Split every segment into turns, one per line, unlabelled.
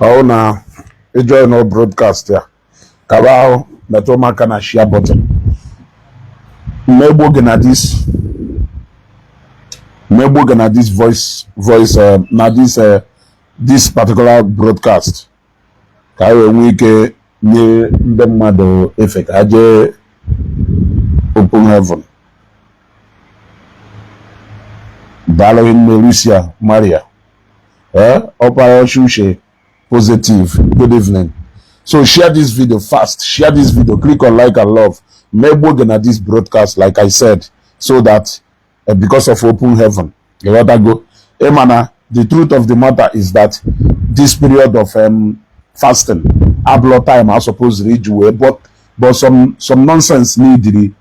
Ọ na ị join broadcast ya, kaba ahụ metụ m aka na share button. Mmegbu oge na this, mmegbu oge na this voice na this particular broadcast, ka anyị wee nwee ike nye ndị mmadụ efe ka ha jee open heaven. Daalụ nne Lucia Maria, ọkpara Uche Positive, good evening. So share this video fast, share this video, click on like and love. Mmegbu oge na this broadcast, like I said, so that because of open heaven, you gotta go. Emana, the truth of the matter is that this period of fasting abụlọ time I suppose iji wee, but some nonsense need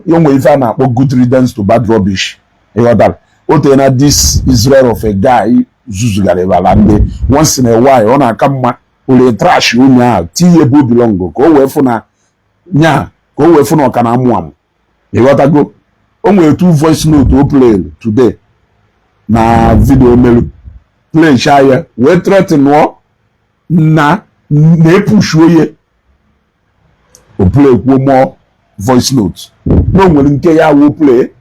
onwe ife a na-akpọ good riddance to bad rubbish. Ịghọtara? O tee na this Israel of a guy zuzugara ala ndị once in a while, ọ na-aka mma ole trash onye ahụ tinye ebe o belong, ka o wee fụ na nya, ka o wee fụ na ọ ka na-amụ amụ. Ịghọtago? O nwere two voice note o play today na video melu play cha ya wee threaten na na-epushu onye o play kwuo more voice note na o nwere nke ya wo play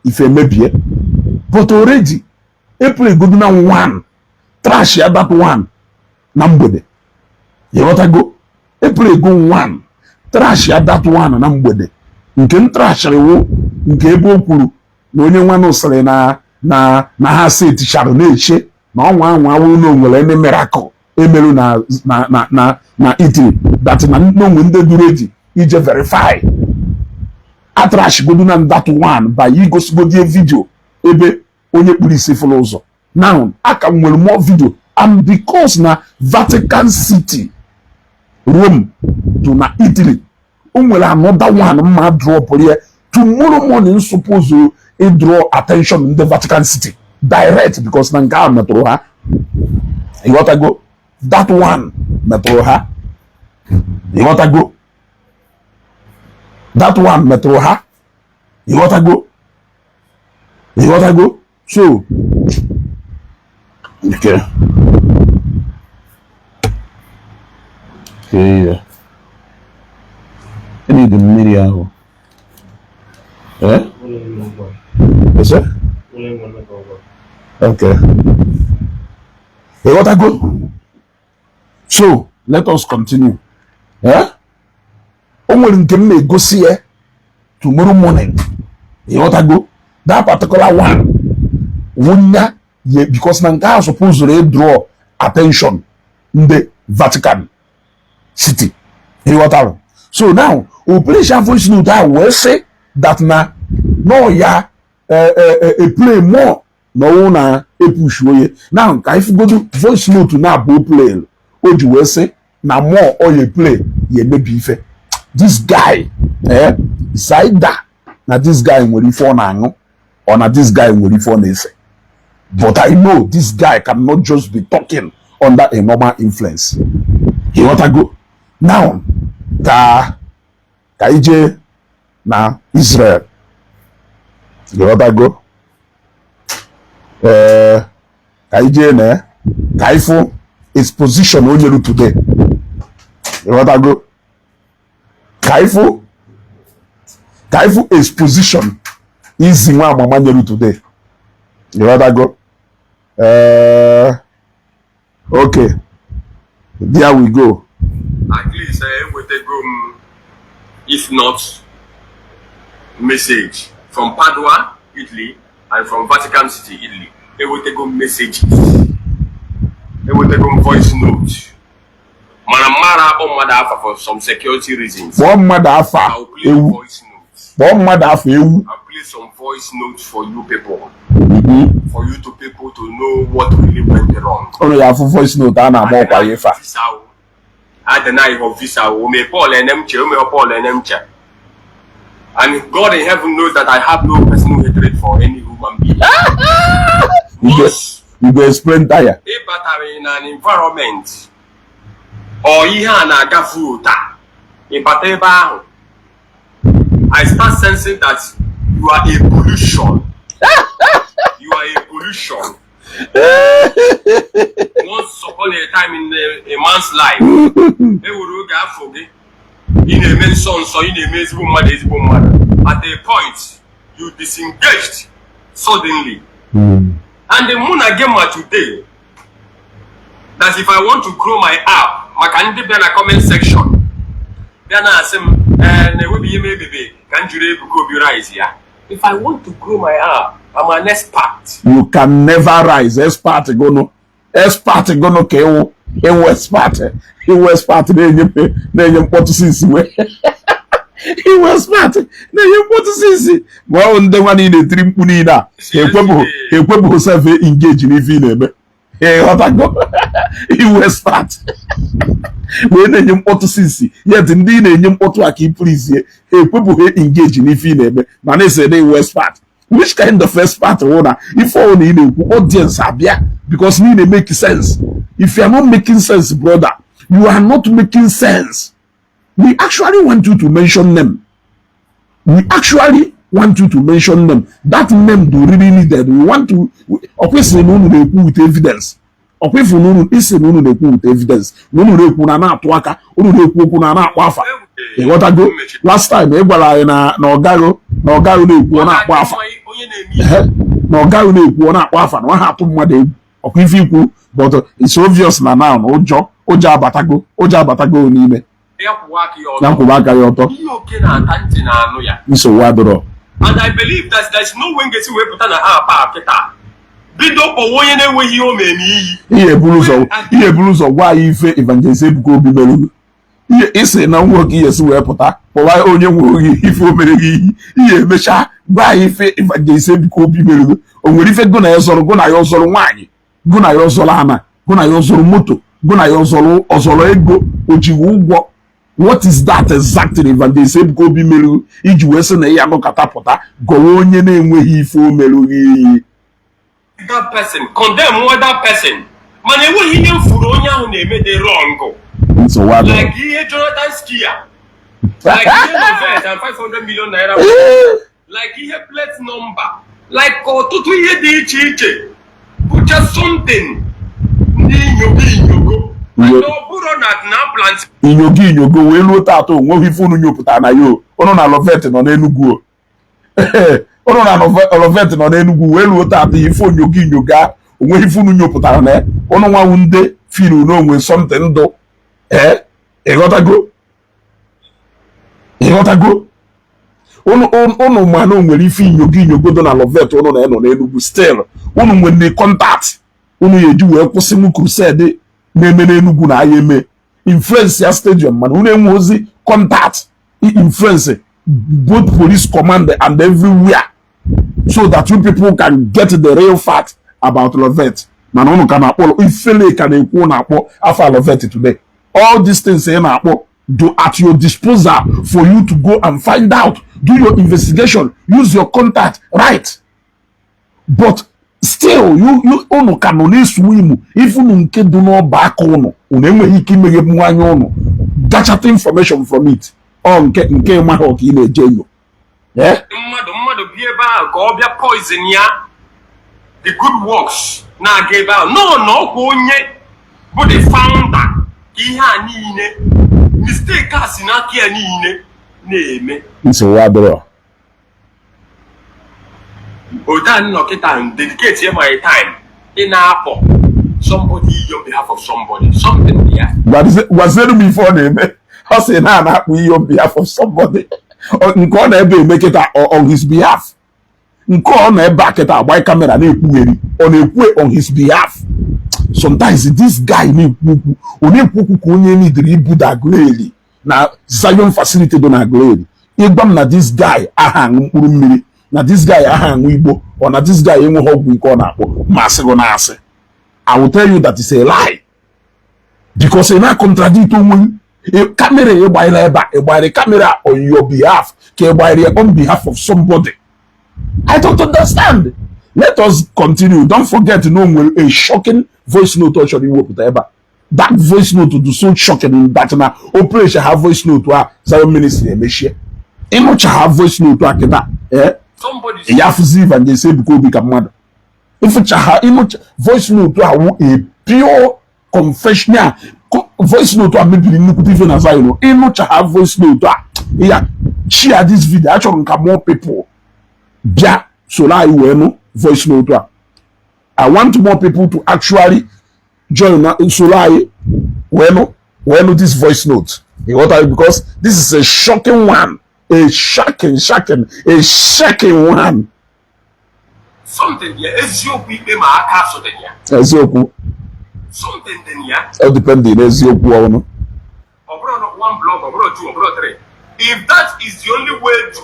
ife mebie, but already e play godu na one trash ya, that one na mgbede. Ịghọtago? E play go one trash ya, that one na mgbede. Nke m trashịrị wụ nke ebe o kwuru na onye nwanụ sịrị na ha si etichara na-eche na ọnwa anwa awụrụ na onwere eme miracle emerụ na Italy, that na n'onwe ndị duru eji ije verify. Atrash godu na that one by igosigodie video ebe onye kpuru isi fụrụ ụzọ. Now aka m nwere more video, and because na Vatican City, Rome to na Italy, o nwere another one mma drop ya tomorrow morning, suppose to draw attention ndị Vatican City direct, because na nke ahụ metụrụ ha. Ịghọtago? That one metụrụ ha. Ịghọtago? That one metụrụ ha. Ịghọtago? Ịghọtago? So okay. Okay, yeah. I need mmiri ahụ. Eh? Is it? Okay. Ịghọtago? So let us continue. Eh? O nwere nke m na-egosi ya tomorrow morning. Ịghọtago? That particular one wụnya ye, because na nke ahụ suppose to draw attention ndị Vatican City. Ịghọtara? So now o play voice note ahụ wee sị that na no ya e play more na ọwụ na epush onye. Now ka anyị fụgodu voice note na abụ play o ji wee sị na more ọ ya play ya emebi ife. This guy, Zaida, na this guy nwere ife ọ na-aṅụ, ọ na this guy nwere ife ọ na-ese, but I know this guy cannot just be talking under a normal influence. Ịghọtago? Now ka ije na Israel. Ịghọtago? Ee, ka ije na ka ifụ exposition o nyere today. Ịghọtago? Ka ifụ exposition izi nwa amama nyere today. Ịghọtago? Ee, okay, there we go.
At least enwetago m, if not message from Padua, Italy, and from Vatican City, Italy. Enwetago m messages, enwetago m voice note, mana mmadụ akpọ mmadụ afa for some security reasons.
Kpọọ mmadụ afa.
I'll play
Ewu.
voice notes.
Kpọọ mmadụ afa, ewu.
I'll play some voice notes for you people, for you to people to know what really went wrong.
Ụnụ ya afụ voice note a na-agba ọkwa ya ife a.
Visa o. I deny your visa o. Ome Paul Enemche, ome Paul Enemche. And God in heaven knows that I have no personal hatred for any human being.
You go,
Once
you go explain tire.
ị batara in an environment or ihe a na-agafe ụta, ị bata ebe ahụ, I start sensing that you are a pollution. You are a pollution. Once upon a time in a man's life, e nwere oge afọ gị ị na-eme nsọ nsọ, ị na-eme ezigbo mmadụ, ezigbo mmadụ. At a point you disengaged suddenly. And mụ na gị ma today that if I want to grow my app, maka ndị bịa na comment section bịa na-asị m, ee, na-enweghị ihe m ebebe ka m jiri Ebuka Obi rise ya. If I want to grow my app, I'm an expert.
You can never rise. Expert gono, expert gono ka ịwụ? Ịwụ expert? Ịwụ expert na-enye mkpọtụ sisi wee ịwụ expert na-enye mkpọtụ sisi ma ọ bụ ndị nwa niile etiri mkpu niile a ha ekwepụghị self engage n'ife ị na-eme. Ịghọtago? Ịwụ expert wee na-enye mkpọtụ sisi, yet ndị ị na-enye mkpọtụ a ka ị pụrụzie ha ekwepụghị engage n'ife ị na-eme, ma na-ese na ịwụ expert. Which kind of expert wụ na ife ọwụ na ị na-ekwu, audience abịa because na ị na-make sense? If you are not making sense, brother, you are not making sense. We actually want you to mention them. We actually want you to mention them. That name do really needed. We want to. Ọ kwesịrị na unu na-ekwu with evidence. Ọ kwesịrị na unu isi na unu na-ekwu with evidence, na unu na-ekwu na na-atụ aka, unu na-ekwu okwu na na-akpọ afa. Ịghọtago? Last time ị gwara anyị na ọgaghị na-ekwu, ọ na-akpọ afa.
Onye na-eme ihe.
Ehe, na ọgaghị na-ekwu, ọ na-akpọ afa, na ọ ha atụ mmadụ egwu. Ọkwa ife ikwu, but it's obvious na now na ụjọ abatago, ụjọ abatago n'ime.
Ya kwụwa aka ya
Na
ọtọ.
nkwụba aka ya ọtọ.
Ihe oke na-ata, ntị na-anụ ya.
Nsogbu adịrọ.
And I believe that there is no way ngesi wee pụta na app a kịta bido kpọwa onye na-enweghị ihe o mere n'iyi.
Ihe eburu ụzọ gwa anyị ife Evangelist Ebuka Obi mere. Ihe isi na nwoke ihe si wee pụta kpọwa onye nwe ohi ife o mere gị iyi, ihe emechaa gwa anyị ife Evangelist Ebuka Obi mere. O nwere ife gụ na ya zọrọ, gụ na ya ọzọrọ nwaanyị, gụ na ya ọzọrọ ana, gụ na ya ọzọrọ moto, gụ na ya ọzọrọ ego, o jighị ụgwọ? What is that exactly Evangelist Ebuka Obi mere iji wee sị na ya nọkọta pụta gọwa onye na-enweghị ife o mere gị iyi?
That person, condemn that person, mana enweghị ihe m furu onye ahụ na-eme dị wrong.
Nsogbu adịrọ.
Like ihe Jonathan Skia, like ihe Novet and 500 million naira, like ihe plate number, like ọtụtụ ihe dị iche iche bụcha something ndị inyogo inyogo. And ọ bụrụ na na plant.
Inyogo inyogo wee ruo taata, onweghị ife unu nyopụtara na yo ụnụ na Lovet nọ n'Enugwu o. Ụnụ na Lovet nọ n'Enugwu wee ruo taata, ife onyogo inyogo a, onweghị ife unu nyopụtara na ya. Ụnụ nwanwu ndị filu n'onwe something ndụ. Ee, ịghọtago? Ịghọtago? Ụnụ ma na o nwere ife inyogo inyogo dị na Lovet ụnụ na nọ n'Enugwu. Still ụnụ nwere contact ụnụ ya eji wee kwụsị m crusade na-eme n'Enugwu na aya eme influence ya stadium, mana unu enwe ozi contact influence both police command and everywhere so that you people can get the real fact about Lovet. Mana unu ka na-akpọ ifele, ka na-ekwu na-akpọ afa Lovet today. All these things ị na-akpọ do at your disposal for you to go and find out, do your investigation, use your contact, right? But still you unu ka nọ na-esu imu ife unu nke dị n'ọba aka unu. Unu enweghị ike imeghe anya unu gachata information from it. Ọ nke maghị ọka ị na-eje enyo. Eh?
Mmadụ bi ebe ahụ ka ọ bịa poison ya the good works na-aga ebe ahụ. No, na ọkwa onye bụ the founder ka ihe a niile, mistake a si n'aka ya niile na-eme.
Nsogbu adịrọ.
Otu nnọ kịta dedicate my time ị na-akpọ somebody iyi on behalf of somebody, something ya.
Gwaziere m ife ọ na-eme. Ọ sị na a na-akpọ ihe on behalf of somebody. Nke ọ na-ebe eme kịta on his behalf, nke ọ na-ebe a kịta agba camera na-ekwugheri, ọ na-ekwu on his behalf. Sometimes this guy na-ekwu okwu, ọ na-ekwu okwu ka onye nidiri ibuda Aguleri na Zion facility dị na Aguleri. Ịgwa m na this guy aha aṅụ mkpụrụ mmiri, na this guy aha aṅụ igbo, ọ na this guy enweghị ọgwụ ike ọ na-akpọ ma asị gị na-asị, I will tell you that it's a lie because ị na-contradict onwe gị. Camera ị gbanyere ebe a, ị gbanyere camera on your behalf ka ị gbanyere ya on behalf of somebody? I don't understand. Let us continue. Don't forget na o nwere a shocking voice note ọ chọrọ iwepụta ebe a. That voice note do so shocking that na operation ha voice note a, Zion Ministry emechie. Ịnụcha ha voice note a kịta, eh.
Somebody.
Ya fụzi Evangelist Ebuka Obi ka mmadụ ịfụcha ha, ịnụcha voice note a wụ a pure Confession a, voice note a mebiri nnukwute ife na Zion. Ịnụcha ha voice note a ya, share this video. Achọrọ m ka more people bịa soro anyị wee nụ voice note a. I want more people to actually join na soro anyị wee nụ this voice note. Ịghọtara? Because this is a shocking one, a shocking shocking a shocking one.
Something dị ya, eziokwu ikpe ma aka asụ dị ya.
Eziokwu.
Something dị ya.
Ọ depending n'eziokwu ọnụ.
Ọ bụrụ na one blog, ọ bụrụ two, ọ bụrụ three, if that is the only way to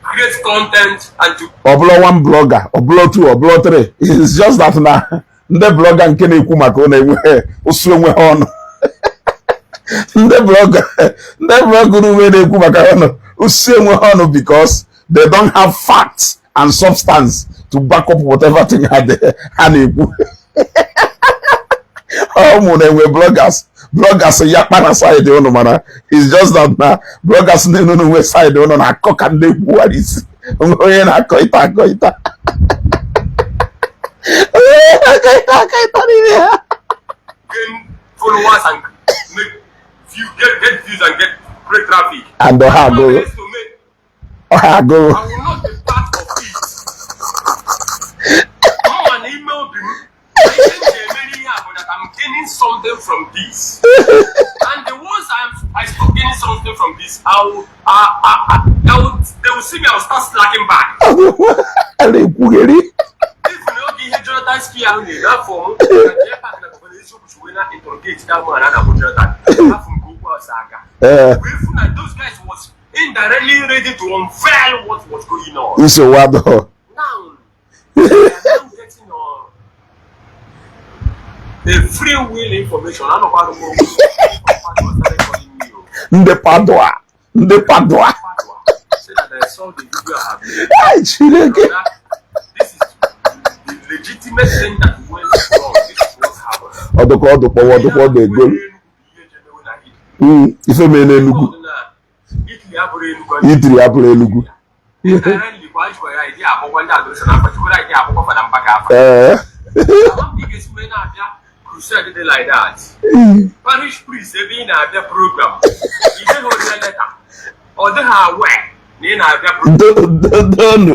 create content and to
Ọ bụla one blogger, ọ bụla two, ọ bụla three. It's just that na ndị blogger nke na-ekwu maka ọ na-enwe ụsụ onwe ha ọnụ. Ndị blogger uwe na-ekwu maka ọnụ ụsụ onwe ha ọnụ because they don't have facts and substance to back up whatever thing ha na-ekwu. Ọ mụ na-enwe bloggers ya kpa na side ụnụ, mana it's just that na bloggers na-enu nwe side ụnụ na-akọ ka ndị kwuwara isi onye na-akọ ịta akọ ịta, onye na-akọ ịta akọ ịta n'ime ha.
Gain followers and make view, get views and get great traffic.
And ọha agụrụ.
Ways to make
Ọha agụrụ.
I will not be part of it. Mma na ime obi m na ihe m ji emeri ihe a bụ that I'm gaining something from this. And the ones I stop gaining something from this, I will, they will see me, I will start slacking back.
A na-ekwugheri.
Even oge ihe Jonathan Ski ahụ na-ere afọ m na J-Park na Governor Eziokwu si wee na interrogate that man a na-akpọ Jonathan. Afọ nke okwu ọsọ aga. Wee fụ na those guys was indirectly ready to unveil what was going on.
Nsogbu adịghọ.
Now, they are now getting a free will information. I don't know how started calling me. Oh,
Ndị Padua, ndị Padua.
Padua. Say that I saw the video I have made.
Ai, Chineke.
Brother, this is the legitimate thing that went wrong. This is what happened.
Ọdụkọ ọdụkpọwa ọdụkọ ọ ga-ego. Ife mee n'Enugu.
Italy abụrụ Enugu.
Italy abụrụ Enugu.
Indirectly, kwa ejikwa ya idea akwụkwọ ndị adoration afa, jikwara idea akwụkwọ Fada Mbaka afa. Ama m ka ị ga-esi wee na-abịa crusade dị like that. Parish priest ebe ị na-abịa program, ị deghị onye leta, ọ dịghị aware na ị na-abịa program.
Donu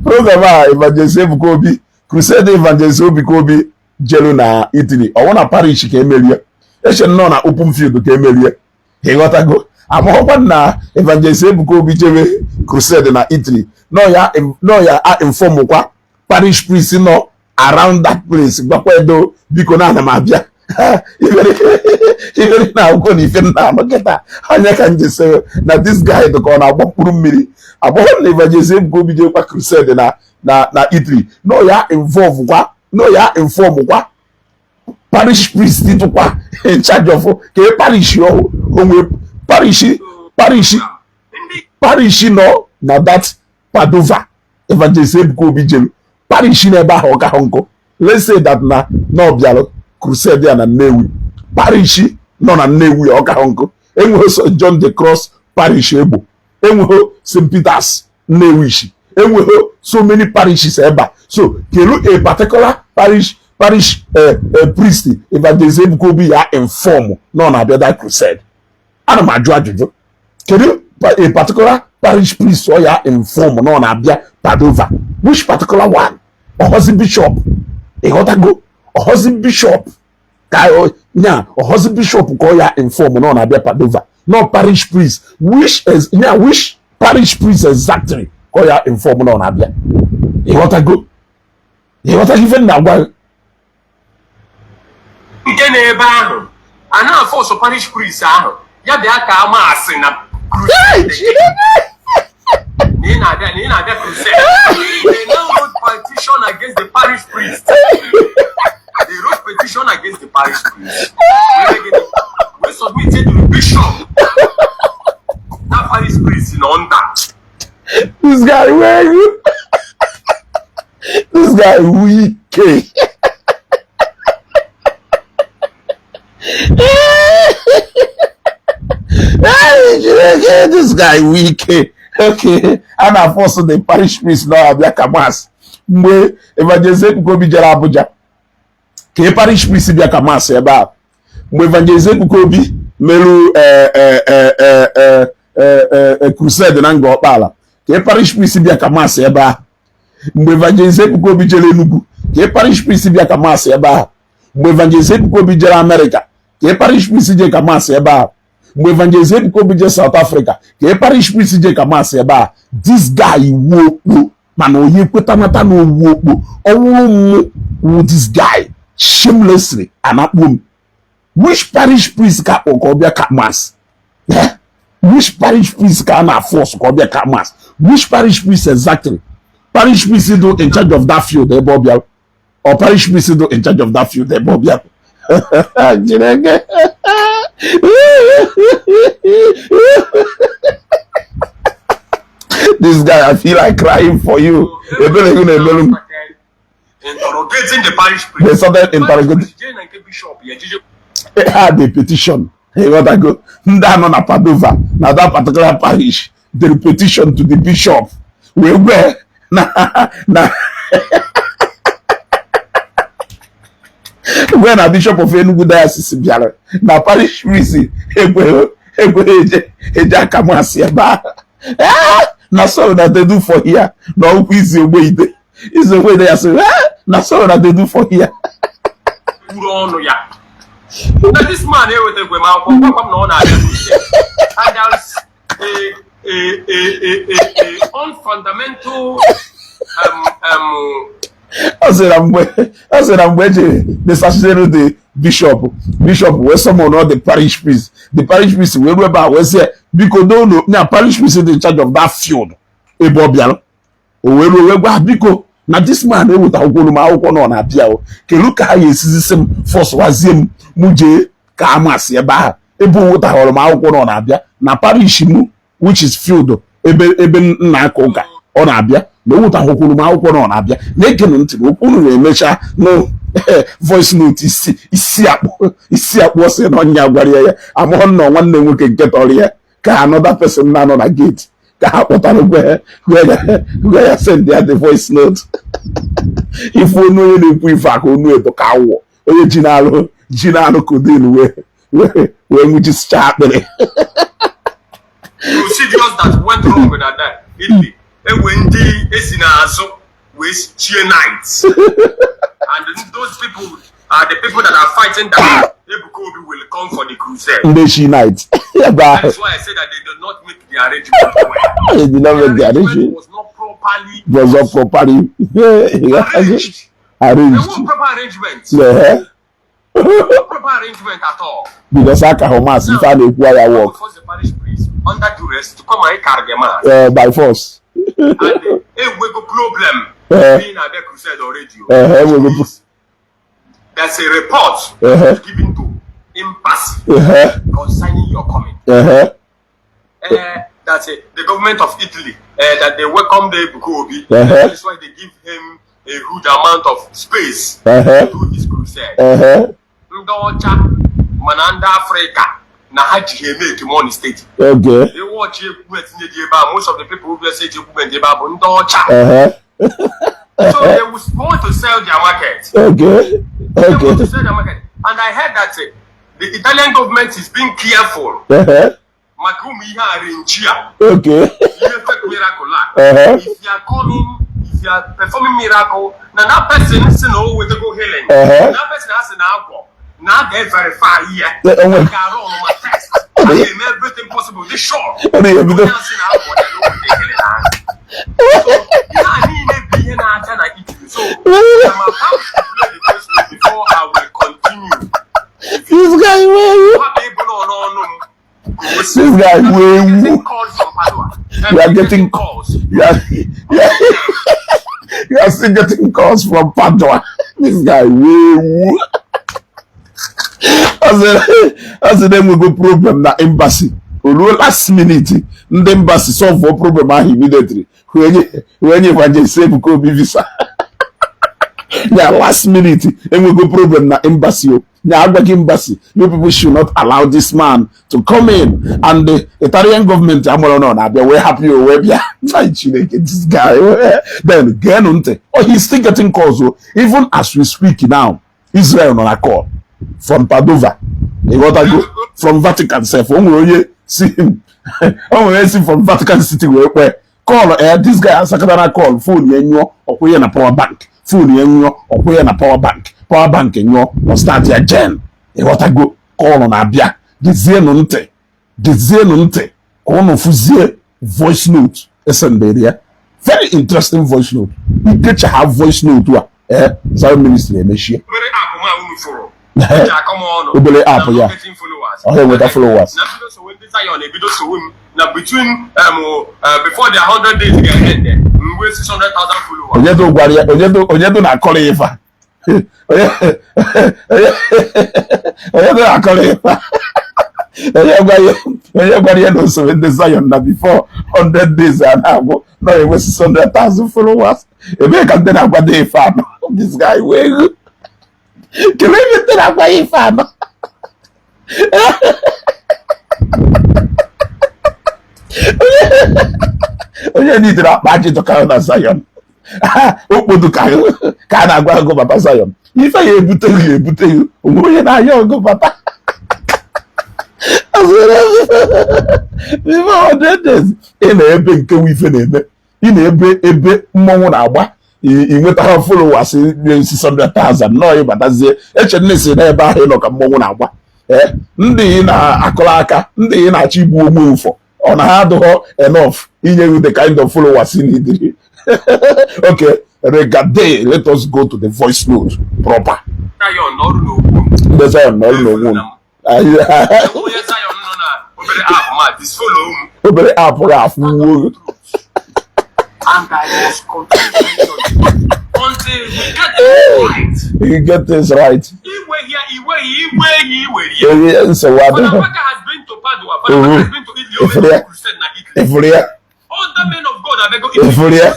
program a, Evangelist Ebuka Obi crusade, Evangelist Ebuka Obi jelu na Italy, ọwụ na parish ka emerie, eche nnọọ na open field ka emerie. Ịghọtago? Amaghọkwa na Evangelist Ebuka Obi jebe crusade na Italy, nọ ya a inform kwa parish priest nọ around that place, gwakwa edo biko na ana m abịa. Ibere na akwụkwọ na ife nna anọ kịta anya ka nje na this guy dị ka ọ na-agba mkpụrụ mmiri. Agbọghọ na Evangelist Ebuka Obi jekwa crusade na Italy, nọ ya involve kwa, nọ ya inform kwa parish priest tụkwa in charge of ka e parish ọhụ onwe parish
Ndị
parish nọ na that Padova Evangelist Ebuka Obi jere, parish n'ebe ahụ ọ ka nkụ. Let's say that na ọ bịara crusade ya na Nnewi, parish nọ na Nnewi ọ ka nkụ. Enweghị St John the Cross parish Egbo, enweghị St Peters Nnewi ishi, enweghị so many parishes ebe a. So kelu a particular parish priest Evangelist Ebuka Obi ya inform nọ na-abịa that crusade? Ana m ajụ ajụjụ, kedu a particular parish priest ọ ya inform nọ na-abịa Padova? Which particular one? Ọhọzi bishop, ịghọtago? Ọhọzi bishop ka nya, ọhọzi bishop ka ọ ya inform nọ na-abịa Padova? No parish priest, which is nya, which parish priest exactly ka ọ ya inform nọ na-abịa? Ịghọtago? Ịghọtago ife m na-agwa gị?
Nke na-ebe ahụ a na-afọsụ parish priest ahụ ya bịa ka ama asị na crusade na ị na-abịa crusade. They now wrote petition against the parish priest. They wrote petition against the parish priest wey submit to the bishop. That parish priest nọ nta.
This guy, where you? This guy wicked. Hey, Chineke, this guy wicked. Okay, a na-force the parish priest na abịa ka mass mgbe Evangelist Ebuka Obi jere Abuja. Ka parish priest bịa ka mass ebe a. Mgbe Evangelist Ebuka Obi merụ crusade na Ngor Okpala, ka parish priest bịa ka mass ebe a. Mgbe Evangelist Ebuka Obi jere Enugu, ka parish priest bịa ka mass ebe ahụ. Mgbe Evangelist Ebuka Obi jere Amerịka, ka parish priest je ka mass ebe ahụ. Mgbe Evangelist Ebuka Obi jere South Africa, ka parish priest je ka mass ebe a. This guy wu okpo, mana onye kwetanata na owu okpo ọwụrụ mmụ wu. This guy shamelessly anakpo m. Which parish priest ka akpọ ka ọ bịa ka mass? Which parish priest ka a na-force ka ọ bịa ka mass? Which parish priest exactly? Parish priest do in charge of that field ebe ọ bịa, or parish priest do in charge of that field ebe ọ bịa? Chineke. This guy, I feel like crying for you. Ebere gị na-emelu m.
Interrogating the parish priest.
They started interrogating.
Jee na nke bishop ya jeje.
Had a petition. Ịghọtago? Ndị anọ na Padova na that particular parish the petition to the bishop wee gwe na gwe na bishop of Enugu diocese bịara na parish priest ekweghị ekweghị eje aka mass ebe ahụ. Na so na they do for here na ọkwụ izi ogbeide izi ogbeide ya sị, na so na they do for here.
Kwuru ọnụ ya na this man ewetakwe m akwụkwọ gwakwa m na ọ na-abịa, and there's a unfundamental
Ọ sị na mgbe eji mesachizere the bishop, bishop wee summon all the parish priest. The parish priest wee ruo ebe a wee sị, biko n'ụlọ na parish priest dị in charge of that field ebe ọ bịara. O wee ruo wee gwa, biko, na this man eweta akwụkwọ m akwụkwọ na ọ na-abịa. O kelu ka ha ga-esizi sị m forcewazie m mụ jee ka amasị ebe ahụ ebe o wetahọrọ m akwụkwọ na ọ na-abịa na parish m, which is field ebe m na-aka ụka. Ọ na-abịa na o wetahụkwuru m akwụkwọ na ọ na-abịa. Na-egenụ ntị na okwu unu na-emecha nụ voice note isi akpụ isi akpụ. Ọ sị na ọnya gwara ya, ya amụọ nnọọ nwanne nwoke nke tọrọ ya ka another person na-anọ na gate ka ha kpọtara gwe ya send ya the voice note. Ife onu onye na-ekwu ife aka onu edo ka awọ onye ji na-alụ codeine wee nwụchisicha akpịrị.
Procedures that went wrong na that Italy, enwe ndị esi n'azụ wee chie knights, and those people are the people that are fighting that Ebuka Obi will come for the crusade.
Ndị chi knight ebe ahụ.
That's why I say that they did not make the arrangement well.
They did not make the arrangement.
Was not properly
Was not properly
arranged. There
arranged.
was proper arrangement.
Yeah.
No proper arrangement at all.
Because aka hụ mass ife a na-ekwu ya work.
Force the parish priest under duress to come and carry the mass.
By force.
And enwego problem being at the crusade already.
Enwego.
There's a report given to embassy concerning your coming. That the government of Italy, that they welcome the Ebuka Obi. That's why they give him a huge amount of space to do his crusade. Ndị ọcha mana ndị Afrịka na ha ji ha emeke money steady. Ịwọchi equipment nye dị ebe a, most of the people who say equipment ebe a bụ ndị ọcha. So they will want to sell their market. They want to sell their market. And I heard that the Italian government is being careful maka ụmụ ihe arrange a. Ihe fake miracle a. If you are coming, if you are performing miracle, na that person si na o wetego healing. That person has na agwọ na a ga-verify ihe. A ga-arụ ọnụma test. A ga-eme everything possible. Dị sure.
Ọ na-ebido.
Onye asị na agwọ ya na o wete healing ahụ. So, ihe a niile bụ ihe na-acha na Italy. So, I'm about to play the voice note before I will continue.
This guy wee
Hapụ ịbụ nọ n'ọnụ m ka o si.
This guy wee
I'm
wu.
getting calls from Padua. I'm
You are getting
calls.
You are still getting calls from Padua. This guy wee wu. Ọ sị na enwego problem na embassy. O ruo last minute, ndị embassy solve problem ahụ immediately. Wee nye Evangelist Ebuka Obi visa. Ya last minute enwego problem na embassy o. Ya agwaghị embassy, you people should not allow this man to come in. And the Italian government amụrụ na ọ na-abịa wee hapụ ya o wee bịa. Ai, Chineke, this guy. Then geenụ ntị. Oh, he's still getting calls o. Even as we speak now. Israel nọ na call from Padova, ịghọtago, from Vatican sef. O nwere onye si, o nwere onye si from Vatican City wee kpee call. Eh, this guy asakọtara call, phone ya nyụọ, ọkwụnye na power bank, phone ya nyụọ, ọkwụnye na power bank, power bank nyụọ, ọ start ya gen, ịghọtago. Call na-abịa. Gezienụ ntị, gezienụ ntị ka ụnụ fụzie voice note esendere ya. Very interesting voice note. Ikecha ha voice note a, ee, Zion Ministry emechie.
Obere app ma unu fụrụ eji akọ m ọnụ.
Obere app
na
ya.
getting followers.
Ọ ga-enweta followers.
Na mbido sowe ndị Zion, ebido sowe m na between before their 100 days ga-end, mgbe 600,000 followers.
Onyedo gwara ya, onyedo, onyedo na-akọrọ ya ife a. Onyedo na-akọrọ ya ife a. Onye gwara ya, onye gwara ya na osowe ndị Zion na before 100 days a na-agwụ na ọ enwe 600,000 followers? Ebee ka ndị na-agwado ife anọ? This guy wee ego. Kelee ebe ndị na-agwa ya ife anọ. Onye nidere akpa ajị dọkara na Zion, okpodo ka ka a na-agwa ọgụ bata Zion, ife ya ebuteghị ebuteghị onwe onye na-aya ọgụ bata. Before 100 days, ị na-ebe nke nwe ife na-eme, ị na-ebe ebe mmọnwụ na-agba, ị nwetara followers 600,000 nọọ, ịbatazie eche nne si n'ebe ahụ ị nọ ka mmọnwụ na-agba. Ee, ndị ị na-akụrụ aka, ndị ị na-achọ igbu onwe ụfọ, ọ na ha adịghọ enough inye you the kind of followers you need. Okay, regade, let us go to the voice note proper.
Zion n'ọrụ n'okwu m.
Ndị Zion n'ọrụ n'onwe m.
Onye Zion nọ na obere app ma disfollow m.
Obere app ga-afụ wuo.
And I must continue until we get it right.
You get this right.
Iwe here, iwe, iwe, iwe here.
Ihe nsogbu
Father
adịghị.
Mbaka has been to Padua. Father Mbaka has been to Italy. O
Ifuru ya.
mere crusade na Italy.
Ifuru ya.
Other men of God abego Italy.
Ifuru ya.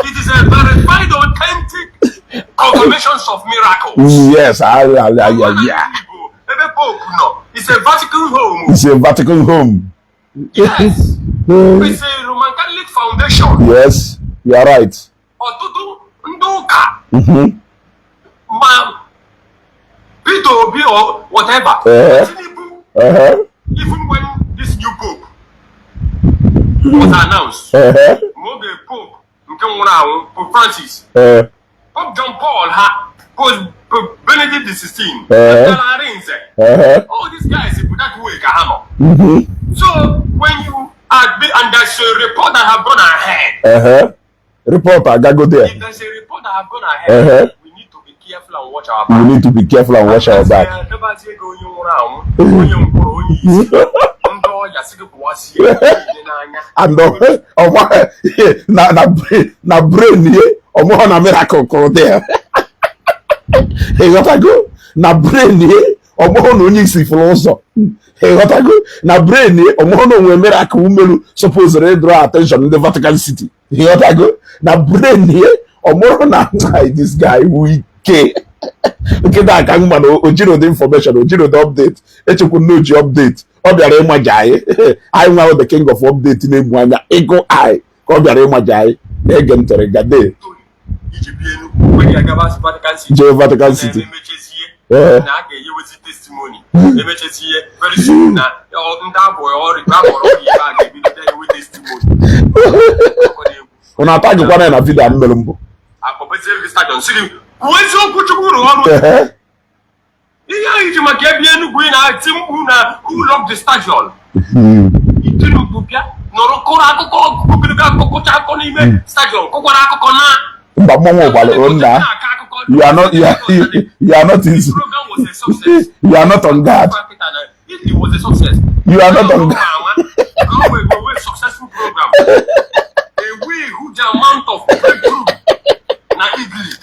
It is a verified, authentic confirmations of miracles.
Yes, yeah.
Ebe Pope nọ. It's a Vatican home.
It's a Vatican home.
Yes. It's a Roman Catholic foundation.
Yes, you are right.
Ọtụtụ ndị ụka ma Peter Obi or whatever. Tinubu, even when this new pope was announced, ma oge Pope nke nwụrụ anwụ, Pope Francis, Pope John Paul ha, Pope Benedict the 16, Arinze, all these guys bụ that way ka ha nọ. So when you are, and there's a report that have gone ahead.
Report agago there.
If there's a report that have gone ahead, we need to be careful and watch our
We
back.
need to be careful and watch our back.
Debazie ego onye nwụrụ anwụ, onye mkpọrọ, onye isi, ndị ọya sị gị pụwazie niile n'anya.
And ọma na brain ye ọmụghọ na miracle kụrụ there. Ịghọtago, na brain ye ọmụghọ na onye isi fụrụ ụzọ. Ịghọtago, na brain ye ọmụghọ na onwe miracle umeru supposed draw attention ndị Vatican City. Ịghọtago, na brain ye ọmụrụ na this guy wike nkịta aka mma na o jiri ụdị information, o jiri ụdị update, echekwa na o ji update ọ bịara ịmaja anyị. Anyị nwa the king of update na-egbu anya ịgụ anyị ka ọ bịara ịmaja anyị. Na-ege ntịrị gade.
Iji bie Enugu wee ya gaba Vatican City.
Jee Vatican City.
Na emechezie na a ga-enyewezi testimony, emechezie very soon na ndị agwọrọ ọrịa, agwọrọ ọrịa ebe a ga-ebido bịa nyewe testimony. Ọkọ na-egwu.
Ụnụ atagịkwana ya na video a m mere mbụ.
Akpọpezie gị stadion sị gị kwuo eziokwu, Chukwu rụrụ ọrụ. Ihe ahụ iji maka ebe Enugu ị na-eti mkpu na who lock the stadion, itiri mkpu bịa nọrọ kụrụ akụkọ ogologo akụkọ, kụcha akụkọ n'ime stadion, kụkwara akụkọ na
Mba, mmọnwụ gbara nna. You are not, you are not in,
program was a success.
You are not on guard.
It was a success.
You are not on guard.
Go successful program. A way huge amount of breakthrough na Italy.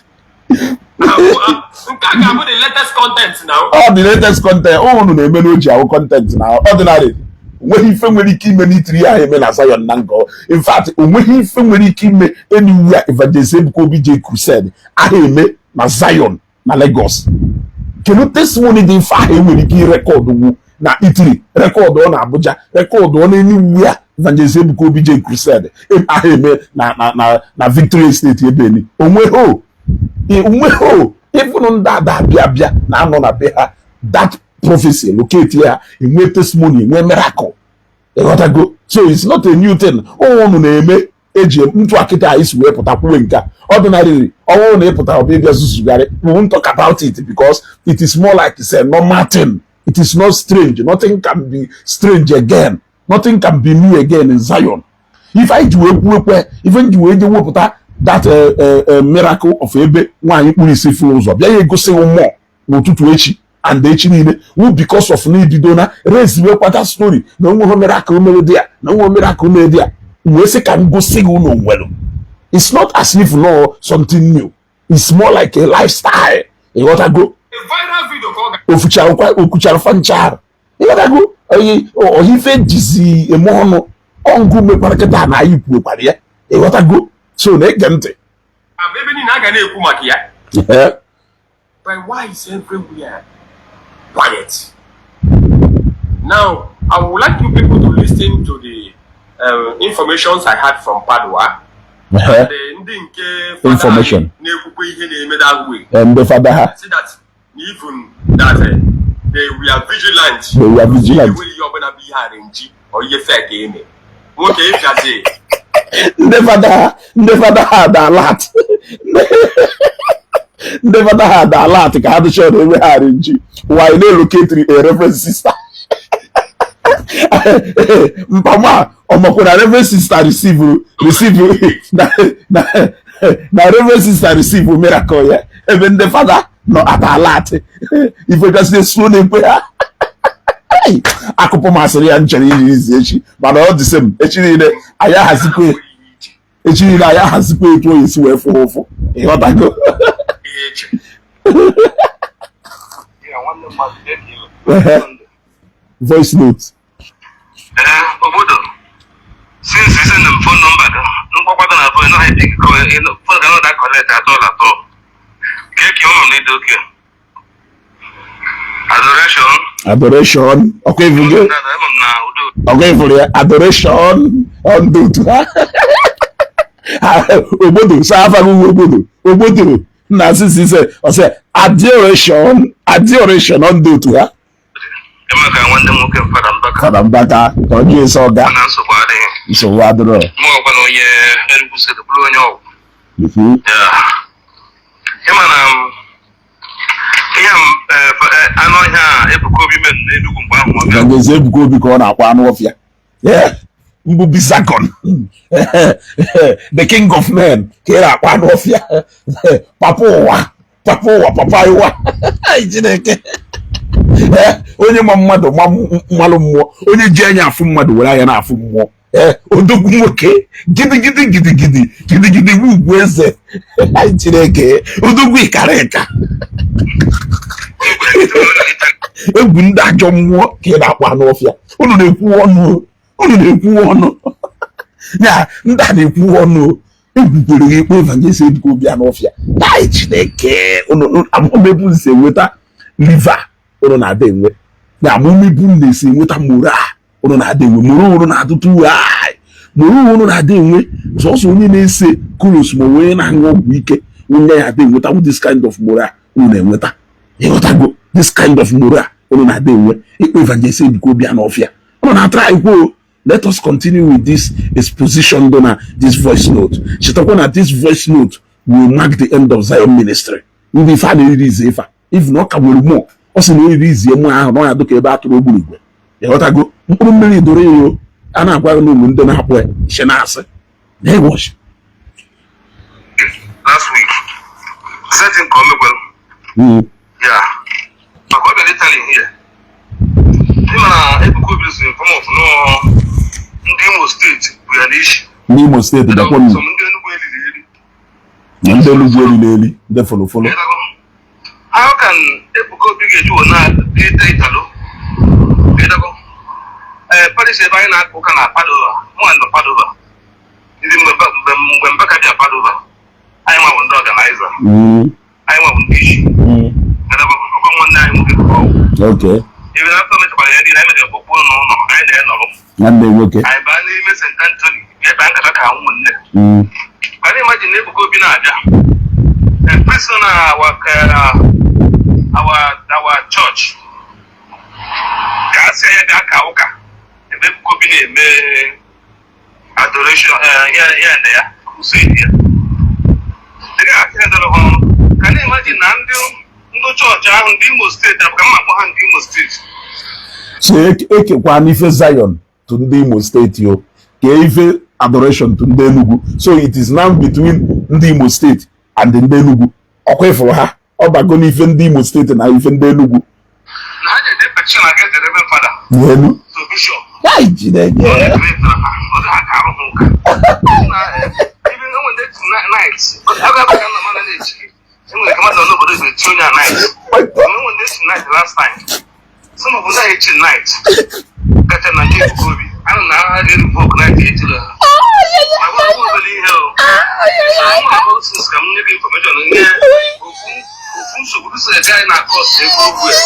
Nke a ga-abụ the latest content now.
Ọ the latest content ụnụ na-eme na o ji ahụ content na ordinary. Onweghị ife nwere ike ime n'itiri ya eme na Zion na ngọ. In fact, onweghị ife nwere ike ime anywhere Evangelist Ebuka Obi J crusade ahụ eme na Zion na Lagos. Kedu testimony dị ife ahụ enwere ike ịrecord wu na Italy, record ọ na Abuja, record ọ na anywhere Evangelist Ebuka Obi J crusade ahụ eme na Victory Estate ebe ni? Onweghị, onweghị. Even ndị ada abịa abịa na-anọ na be ha, that prophecy locate ya, enwe testimony, enwe miracle. Ịghọtago? So it's not a new thing ụnụ na-eme. Eji ntụ akịta anyị si wee pụta kwuwe nke a. Ordinarily, ọnwụ na ịpụtara ọbịa ịbịa zuzugharị, we won't talk about it because it is more like it's a normal thing. It is not strange. Nothing can be strange again. Nothing can be new again in Zion. Ife anyị ji wee kwuo ekwe, ife m ji wee je wepụta that miracle of ebe nwaanyị kpuru isi fụrụ ụzọ bịa ya egosi mmụọ n'ụtụtụ echi and echi niile wu because of na ibido na reziwekwa that story na onweghị miracle mere dị ya, na onweghị miracle mere dị ya, wee sị ka m gosi gị unu nwere. It's not as if no something new. It's more like a lifestyle. Ịghọtago?
A viral video ka ọ ga
Ofucharakwa okuchara fanchara. Ịghọtago? Oyi ife jizi eme ọnụ ọngụ mekwara kịta na anyị kwuokwara ya. Ịghọtago? So na-ege ntị.
Abụ ebe niile a ga na-ekwu maka ya. But why is everywhere quiet? Now, I would like you people to listen to the informations I had from Padua. And ndị nke fada
Information.
anyị na-ekwukwe ihe na-eme that way.
Ndị fada ha.
See that even that they were vigilant.
They were vigilant.
Enweghị ihe ọbụla bụ ihe arrange or ihe fake eme. Nwoke ịbịazi
Ndị fada ha, ndị fada ha da alert. Ndị fada ha da alert ka ha dịcha na enwe ha arrange why na-elocate a reverend sister. Mpama ọmakwa na reverend sister receive na reverend sister receive miracle ya, ebe ndị fada nọ at alert ifegasị esuo na-ekwe ha. Akụpụ masịrị ya nchere iri izi echi, mana ọ dị same echi niile anyị ahazikwa
ihe iche.
Echi niile anyị ahazikwa etu oyi si wee fụ ụfụ. Ịghọtago?
Ihe iche.
Ya nwanne mmadụ ga-eke.
Ehe. Voice note.
Ee, obodo, since you send them phone number gị, mkpọkwa gị na phone naghị epick, phone ga not connect at all at all. Ka eke ụnụ na ịdị oke. Adoration.
Adoration, ọkwa ifugo?
Dada, ama m na udo.
Ọkwa ifuru ya? Adoration ndị otu ha obodo sa afaghị uwe obodo obodo na asịsị ise ọsị adoration, adoration ndị otu ha.
Ịma ka nwanne m nwoke Fada Mbaka.
Fada Mbaka ka ọ jụọ ese ọga.
Mana nsogbu adịghị.
Nsogbu adịrọ.
Mụ ọkwa na onye Enugu Steeti bụrụ onye ọgwụ. Ya. Ịma na ihe m, anụ ọhịa a Ebuka Obi mere n'Enugu mgbe ahụ ọ bịara.
Evangelist Ebuka Obi ka ọ na-akpọ anụ ọfịa. Yeah. Mbụ Bisagon, the king of men, ka ị na-akpọ anụ ọfịa. Papa ụwa, papa ụwa, papa ụwa. Ai, Chineke. Eh, onye ma mmadụ ma mmalụ mmụọ, onye ji anya afụ mmadụ were anya na-afụ mmụọ. Ee, odogwu nwoke, gidigidi gidigidi gidigidi bụ ugwu eze. Ai, Chineke, odogwu ịkara ịka egwu ndị ajọ mmụọ ka ị na-akpọ anụ ọfịa. Unu na-ekwu ọnụ, unu na-ekwu ọnụ ya, ndị a na-ekwu ọnụ. Egwukwere gị ikpe Evangelist Ebuka Obi anụ ọfịa. Ai, Chineke, unu amụmebu nsi enweta liver unu na-ada enwe na amụmebu na-esi enweta moral unu na-ada enwe moral unu na-adụtụ ai moral unu na-ada enwe. Sọsọ onye na-ese kulos ma onye na-aṅụ ọgwụ ike onye ya ada enweta this kind of moral unu na-enweta. Ịghọtago? This kind of moral unu na-ada enwe, ikpe Evangelist Ebuka Obi anụ ọfịa unu na-atara ikwu. Let us continue with this exposition dị na this voice note. Chetakwa na this voice note will mark the end of Zion ministry. Ndị ife a na-eriri ize ife a, if na ọ ka nwere mmụọ, ọ sị na oriri izie mmụọ ahụ na ọ ya dịka ebe a tụrụ ogbunigwe. Ịghọtago? Mkpụrụ mmiri doro ya o. A na-agwa gị na ụmụ ndị na-akpọ ya ishe na-asị na-ewọchi.
Last week setting ka o mekwara ya maka ọ bịara Italy here. Ịma na Ebuka Obi si form of nọọ ndị Imo Steeti bụ ya n'isi.
N'Imo Steeti dakwa
Some ndị Enugu eliri eri.
Na ndị Enugu eliri eli, ndị folofolo.
How can Ebuka Obi ga-eji wee na-ete Italo? Ịdago? Ee, Paris ebe anyị na-aka ụka na Padova, mụ nọ Padova. Ndị mgbe Mbaka bịa Padova, anyị nwa bụ ndị organizer, anyị nwa bụ ndị isi. Ịdago? Ọkwa nwanne anyị nwoke ka ọ wụ. Ebe na afọ mechakwara ya niile, anyị mechara kpọkpuo n'ụlọ, anyị na-enọrọ.
Nwanne nwoke.
Anyị baa n'ime St. Anthony, ebe nkata ka ụmụnne. Mana imagine na Ebuka Obi na-abịa. priest nọ na our church ka a sị ya bịa ka ụka ebe Ebuka Obi na-eme adoration, ya na ya crusade ya dịka asị ya dọrọ ha ọrụ ka na-imagine na ndị chọọchị ahụ, ndị Imo Steeti abụ ka mma akpọ ha ndị Imo Steeti.
So ekekwa n'ife Zion to ndị Imo Steeti, o ka ife adoration to ndị Enugu. So it is now between ndị Imo Steeti and ndị Enugu. Ọkwa ịfụrụ ha, ọ bago n'ife ndị Imo Steeti na ife ndị Enugu.
Na ha ji petition against the Reverend Father
n'elu
to bishop.
Ai, Chineke!
Ọ dị ha ka arụ ha ụka na even when they night ebe ebe ka nna mmadụ na-echi, enwere ka mmadụ nọ n'obodo ebe echi onye a night.
My God.
When they echi night last time, some of them echi night kacha na nke Ebuka Obi anụ na ha ga-erevoke night echiri ha ma gwa ọgwụ obere ihe o ụmụ agbọghọ since ka m nye gị information nye ofu ofu nsogbu dị sị anyị na-akọ ọsọ ego ogwu ya.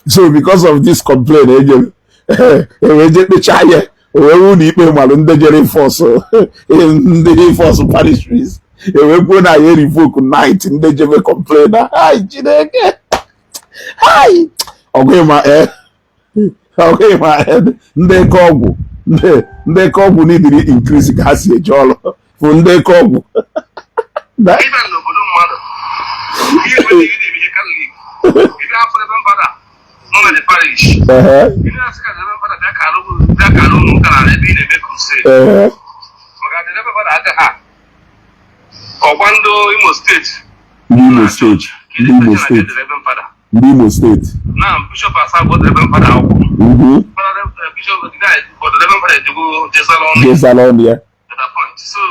So because of this complaint ejere ewee je kpechaa ya, wee wụ na ikpe malụ ndị jere force, ndị force parish priest, ewee kwuo na ya revoke night ndị jebe complain. Ai, Chineke! Ai, ọgụ ma ọgụ ma ndị eke ọgwụ, ndị eke ọgwụ n'idiri increase ka ha si eje ọrụ bụ ndị eke ọgwụ.
Ịbịa n'obodo mmadụ ihe nwere ihe na-eme ihe Katọlik, ịbịa afọ Reverend Father nọ na the parish, ị na-asị ka Reverend Father bịa ka alụ ụlọ ụka na ebe ị na-eme crusade maka the Reverend Father agaghị ha ọgwa ndị Imo Steeti.
Ndị Imo Steeti, ndị Imo Steeti.
Reverend Father
Ndị Imo Steeti.
Na bishọp asa bụ Reverend Father akwụkwọ. Father, bishọp the guy but the Reverend Father ejego jesala ọnụ
Jesala ọnụ ya.
At that point, so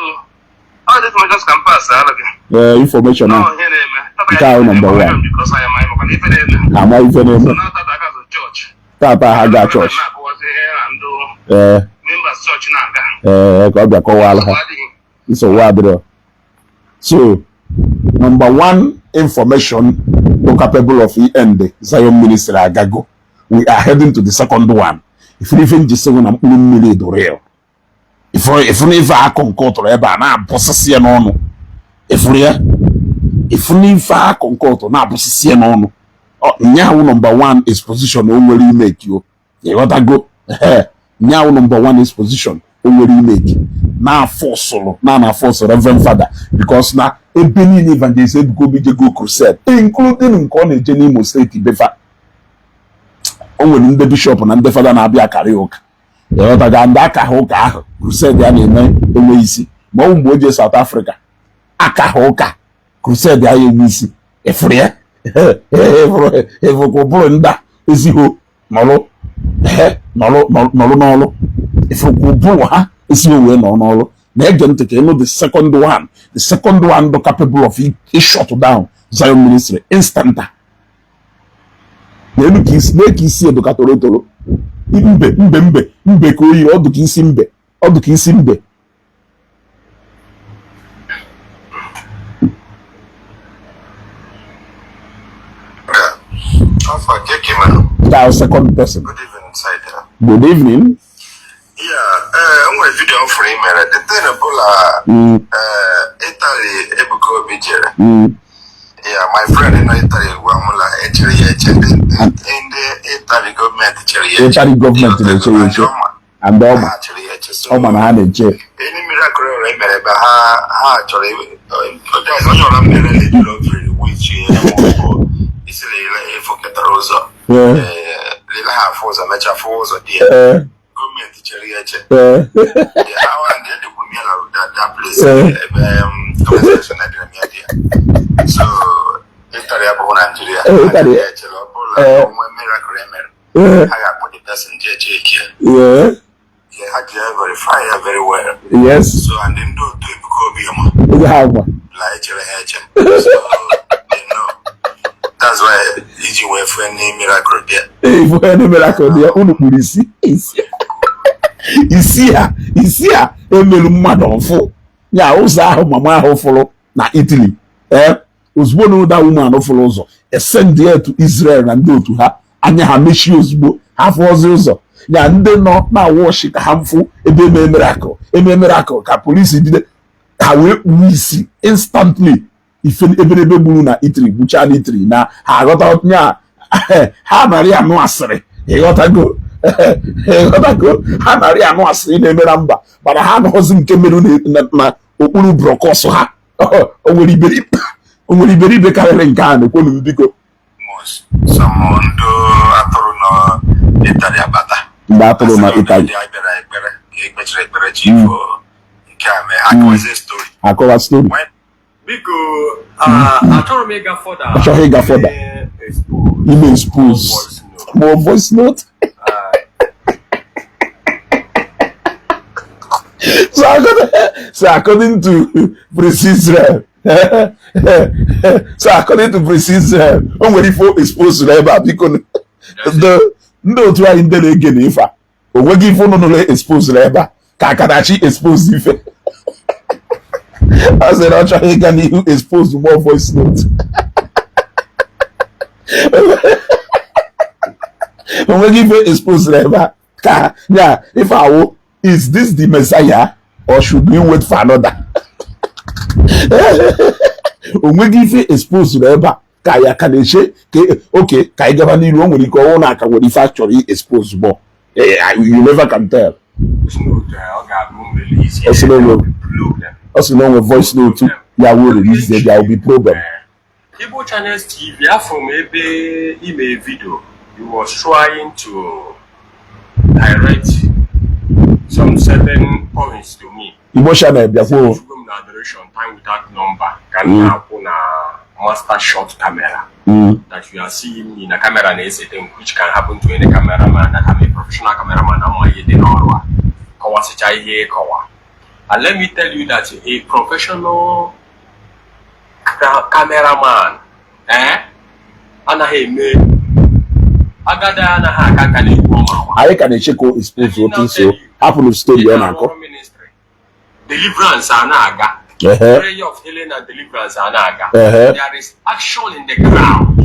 all this information can pass ala gị.
Ee, information a
Ọ ihe na-eme.
Nke ahụ number one.
Because anyị amaghị maka na ife na-eme.
Ama ife
So
na-eme.
na tata aka zụ chọọchị.
Tata ha gaa chọọchị.
Na-akọwazi ihe na ndị members chọọchị na-aga.
Ee, ka ọ bịa kọwara ha.
Ọ adịghị.
Nsogbu adịrọ. So number one information to capable of end Zion Ministry agago. We are heading to the second one. Ifuru ife njisi na mkpụrụ mmiri dị real. Ifuru ife akụ nke ụtụrụ ebe a na-abụsịsị ya n'ọnụ. Ifuru ya, ifuru ife akụ nke ụtụrụ na-abụsịsị ya n'ọnụ. Nyawu number one exposition o nwere imeki o ịghọtago. Ehe, nyawu number one exposition o nwere imeki na-afọsụrụ na na-afọsụ Reverend Father because na ebe niile Evangelist Ebuka Obi jego crusade, including nke ọ na-eje n'Imo Steeti befa, o nwere ndị bishọp na ndị fada na-abịa akarị ụka, ịghọtaga, ndị aka ha ụka ahụ crusade ya na-eme enwe isi. Ma ọ bụ mgbe o jee South Africa aka ha ụka crusade ya enwe isi. Ịfụrụ ya, ịfụrụ ụbụrụ ndị a ezigho nọrụ nọrụ nọrụ n'ọrụ. Ịfụrụ ụbụrụ ha ezigho wee nọ n'ọrụ. Na-ege ntị ka ịnụ the second one, the second one dị capable of shut down Zion Ministry instant. N'elu ka isi na ka isi edoka toro toro mbe mbe mbe mbe ka oyi ọdụ ka isi mbe ọdụ ka isi mbe.
Alpha, Keke, man.
That second person.
Good evening, Saida.
Good evening.
Yeah, nwere video m fụrụ i mere. The thing bụ la Italy Ebuka Obi jere. Yeah, my friend nọ Italy gwa m la echere ya eche. Ndị Italy gọọmenti chere ya eche.
Italy gọọmenti na-eche ya eche. And ọma
Ha chere ya eche. So,
ọma na ha na-eche.
Any miracle e mere ebe ha chọrọ onye ọra mere lejiri ofere which isi lele efoketara ụzọ. Lele ha afụ ụzọ mechaa fụ ụzọ dị ya. Gọọmenti chere ya eche. Yeah, how and then the women of that place, conversation I didn't hear. So, Italy abụghị Nigeria.
Italy.
Ha echere ọ bụla onwe miracle emere. Ha ga-akpọ the person jee check ya. Yeah, ha ji verify ya very well. So, and ndị otu Ebuka Obi ma
Ego ha gwa.
la echere ha eche. So, they know. That's why iji wee fụ any miracle there.
Ifu onye miracle dị ya, unu kpuru isi isi isi a isi a emelu mmadụ ọfụ ya ụzọ ahụ mama ahụ fụrụ na Italy. Ee, ozugbo na ụda woman fụrụ ụzọ, esend ya to Israel na ndị otu ha, anya ha mechie ozugbo ha fụọzi ụzọ. Ya ndị nọ na-awọchi ka ha mfụ ebe eme miracle, eme miracle ka polisi jide ha wee kpuo isi instantly. Ife eberebe gburu na Italy, gbuchaa na Italy na ha aghọta nya ha narị anụ asịrị. Ịghọtago? Ịghọtago? Ha narị anụ asịrị na-eme na mba, mana ha anọghọzi nke mere na okpuru brokọs ha. O nwere iberibe, o nwere iberibe karịrị nke a na-ekwenu m, biko.
Some ndị atụrụ nọ Italy abata.
Mgbe atụrụ na Italy.
Ndị a bịara ekpere ka ekpechara ekpere, chi ifo nke a mee, akọwazie story.
Akọwa story.
Biko, achọrọ m ịga further.
Achọghị ịga further.
Expose.
Ime expose.
Voice note.
More voice note. So according to Prince Israel, so according to Prince Israel, o nwere ife expose ebe a. Biko, ndị otu anyị, ndị na-ege na ife a, o nweghị ife ụnụ nụrụ expose ebe a ka akadachi expose ife. Ọ sị na ọ chọghị ịga n'ihu expose more voice note. O nweghị ife expose ebe a ka ya ife awụ. Is this the Messiah or should we wait for another? O nweghị ife expose ebe a ka ya ka na-eche ka oke ka anyị gaba n'iru. O nwere ike ọnwụ na aka nwere ife a chọrọ expose bụ. You never can tell.
Voice note, ọ ga-abụ m release.
Ọ sị na o nwere
Problem.
Ọ sị na o nwere voice note ya will release, there will be problem.
Igbo Channels TV, afọ m ebe ime video, you was trying to direct some certain points to me.
Igbo Channel, bịakwuo.
Efugo m na adoration time without number ka m na-akwụ na master shot camera that you are seeing me na camera na-esete m, which can happen to any cameraman, that I'm a professional cameraman na mma ihe dị n'ọrụ a kọwasịcha ihe ịkọwa. And let me tell you that a professional cameraman, anaghị eme agadi, anaghị aka nka na-ekwu ọma awa.
Anyị ka na-eche ka o expose otu nso hapụrụ story ọ na-akọ.
Ministry deliverance a na-aga, prayer of healing and deliverance a na-aga, there is action in the crowd.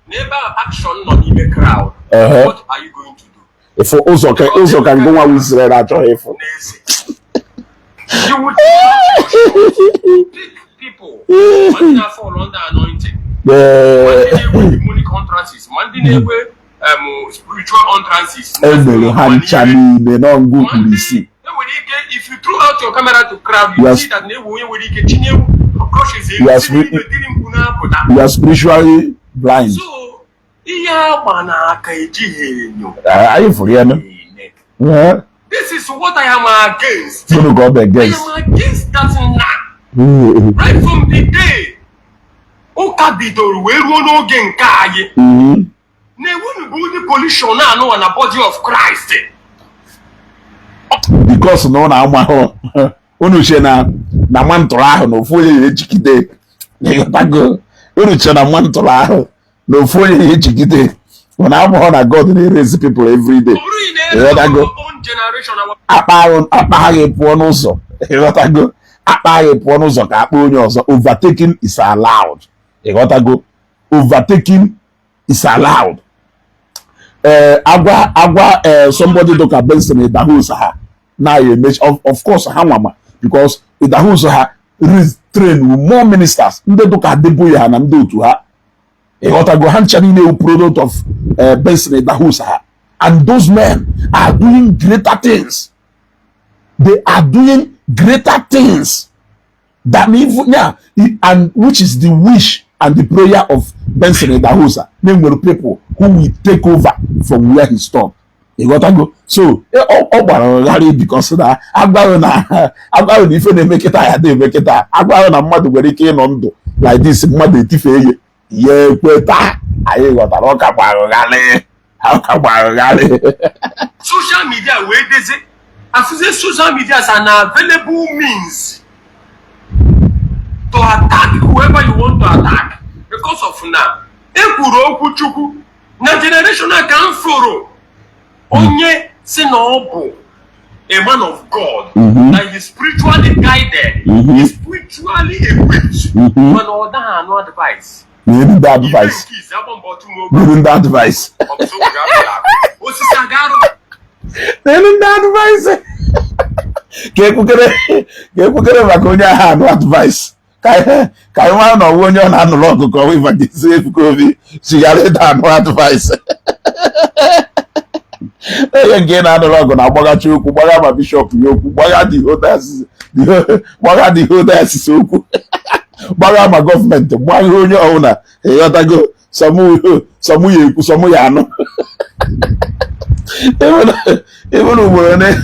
N'ebe a action nọ n'ime crowd, what are you going to do?
Ịfụ ụzọ ka ụzọ ka ngụnwa Israel achọghị ịfụ.
N'eze, you would pick people, ma ndị na-fall under anointing, ma ndị na-enwe demonic utterances, ma ndị na-enwe spiritual utterances.
Emere ha ncha niile n'ọngụ
Ma
kwuru
ndị
isi.
Enwere ike, if you throw out your camera to crowd, you see that na-ewe onye nwere ike chinye crushes elu si n'ime dịrị mkpu na-apụta.
You are spiritually blind.
So ihe agba n'aka ejighị enyo
Anyị fụrụ ya nụ.
ene. This is what I am against.
Gịnị ka ọ bụ
I
against?
am against that na right from the day ụka bidoro wee ruo n'oge nke anyị na-ewenu bụ ụdị pollution na-anụwa na body of Christ.
Because na ọ na-amahụ unu che na mantle ahụ na ofu onye ya ejigide. Ịghọtago? Unu che na mantle ahụ na ofu onye ya ejigide, mana amahụ na God na-erezi people every day.
Ọ bụrụ na
Ịghọtago?
our own generation, our
Akpa ahụ akpa agha pụọ n'ụzọ. Ịghọtago? Akpa agha pụọ n'ụzọ ka akpa onye ọzọ. Overtaking is allowed. Ịghọtago? Overtaking is allowed. Ee, agwa ee, somebody dịka Benson Idahosa ha na ya emechi. Of course ha nwama, because Idahosa ha train more ministers, ndị dịka Adeboye ha na ndị otu ha. Ịghọtago? Ha ncha niile wụ product of Benson Idahosa ha, and those men are doing greater things. They are doing greater things than even, yeah, and which is the wish and the prayer of Benson Idahosa, na enwere people who will take over from where he stopped. Ịghọtago? So ọ gbara ụgharị because na agwaghị na ife na-eme kịta ya na-eme kịta. Agwaghị na mmadụ nwere ike ịnọ ndụ like this, mmadụ etifee ya ya ekweta. Anyị ghọtara, ọ ka gbara ụgharị, ọ ka gbara ụgharị.
Social media wee dezi afụzie social media as an available means to attack whoever you want to attack, because of na ekwuru okwu Chukwu na generation a ka m fụrụ onye si na ọ bụ a man of God, na he is spiritually guided, he is spiritually equipped, mana ọ daghị anụ advice.
Nyere ndị advice.
Ibe nke ise, agba mbọ ọtụ n'oge.
Nyere ndị advice.
Ọ bụ so ga-apụrụ akụ. Osisi aga arụ.
N'elu ndị advice ka ekwukere maka onye ahụ anụ advice, ka anyị mara na ọwụ onye ọ na-anụrụ ọgụ ka ọwụ Evangelist Ebuka Obi sighara ịda anụ advice. Onye nke na-anụrụ ọgụ na-agbaghachi okwu, gbagha ma bishọp ya okwu, gbagha the whole diocese, gbagha the whole diocese okwu, gbagha ma gọọmenti, gbagha onye ọbụla. Ịghọtago? Sọmụ ya ekwu, sọmụ ya anụ. Even ugboro ole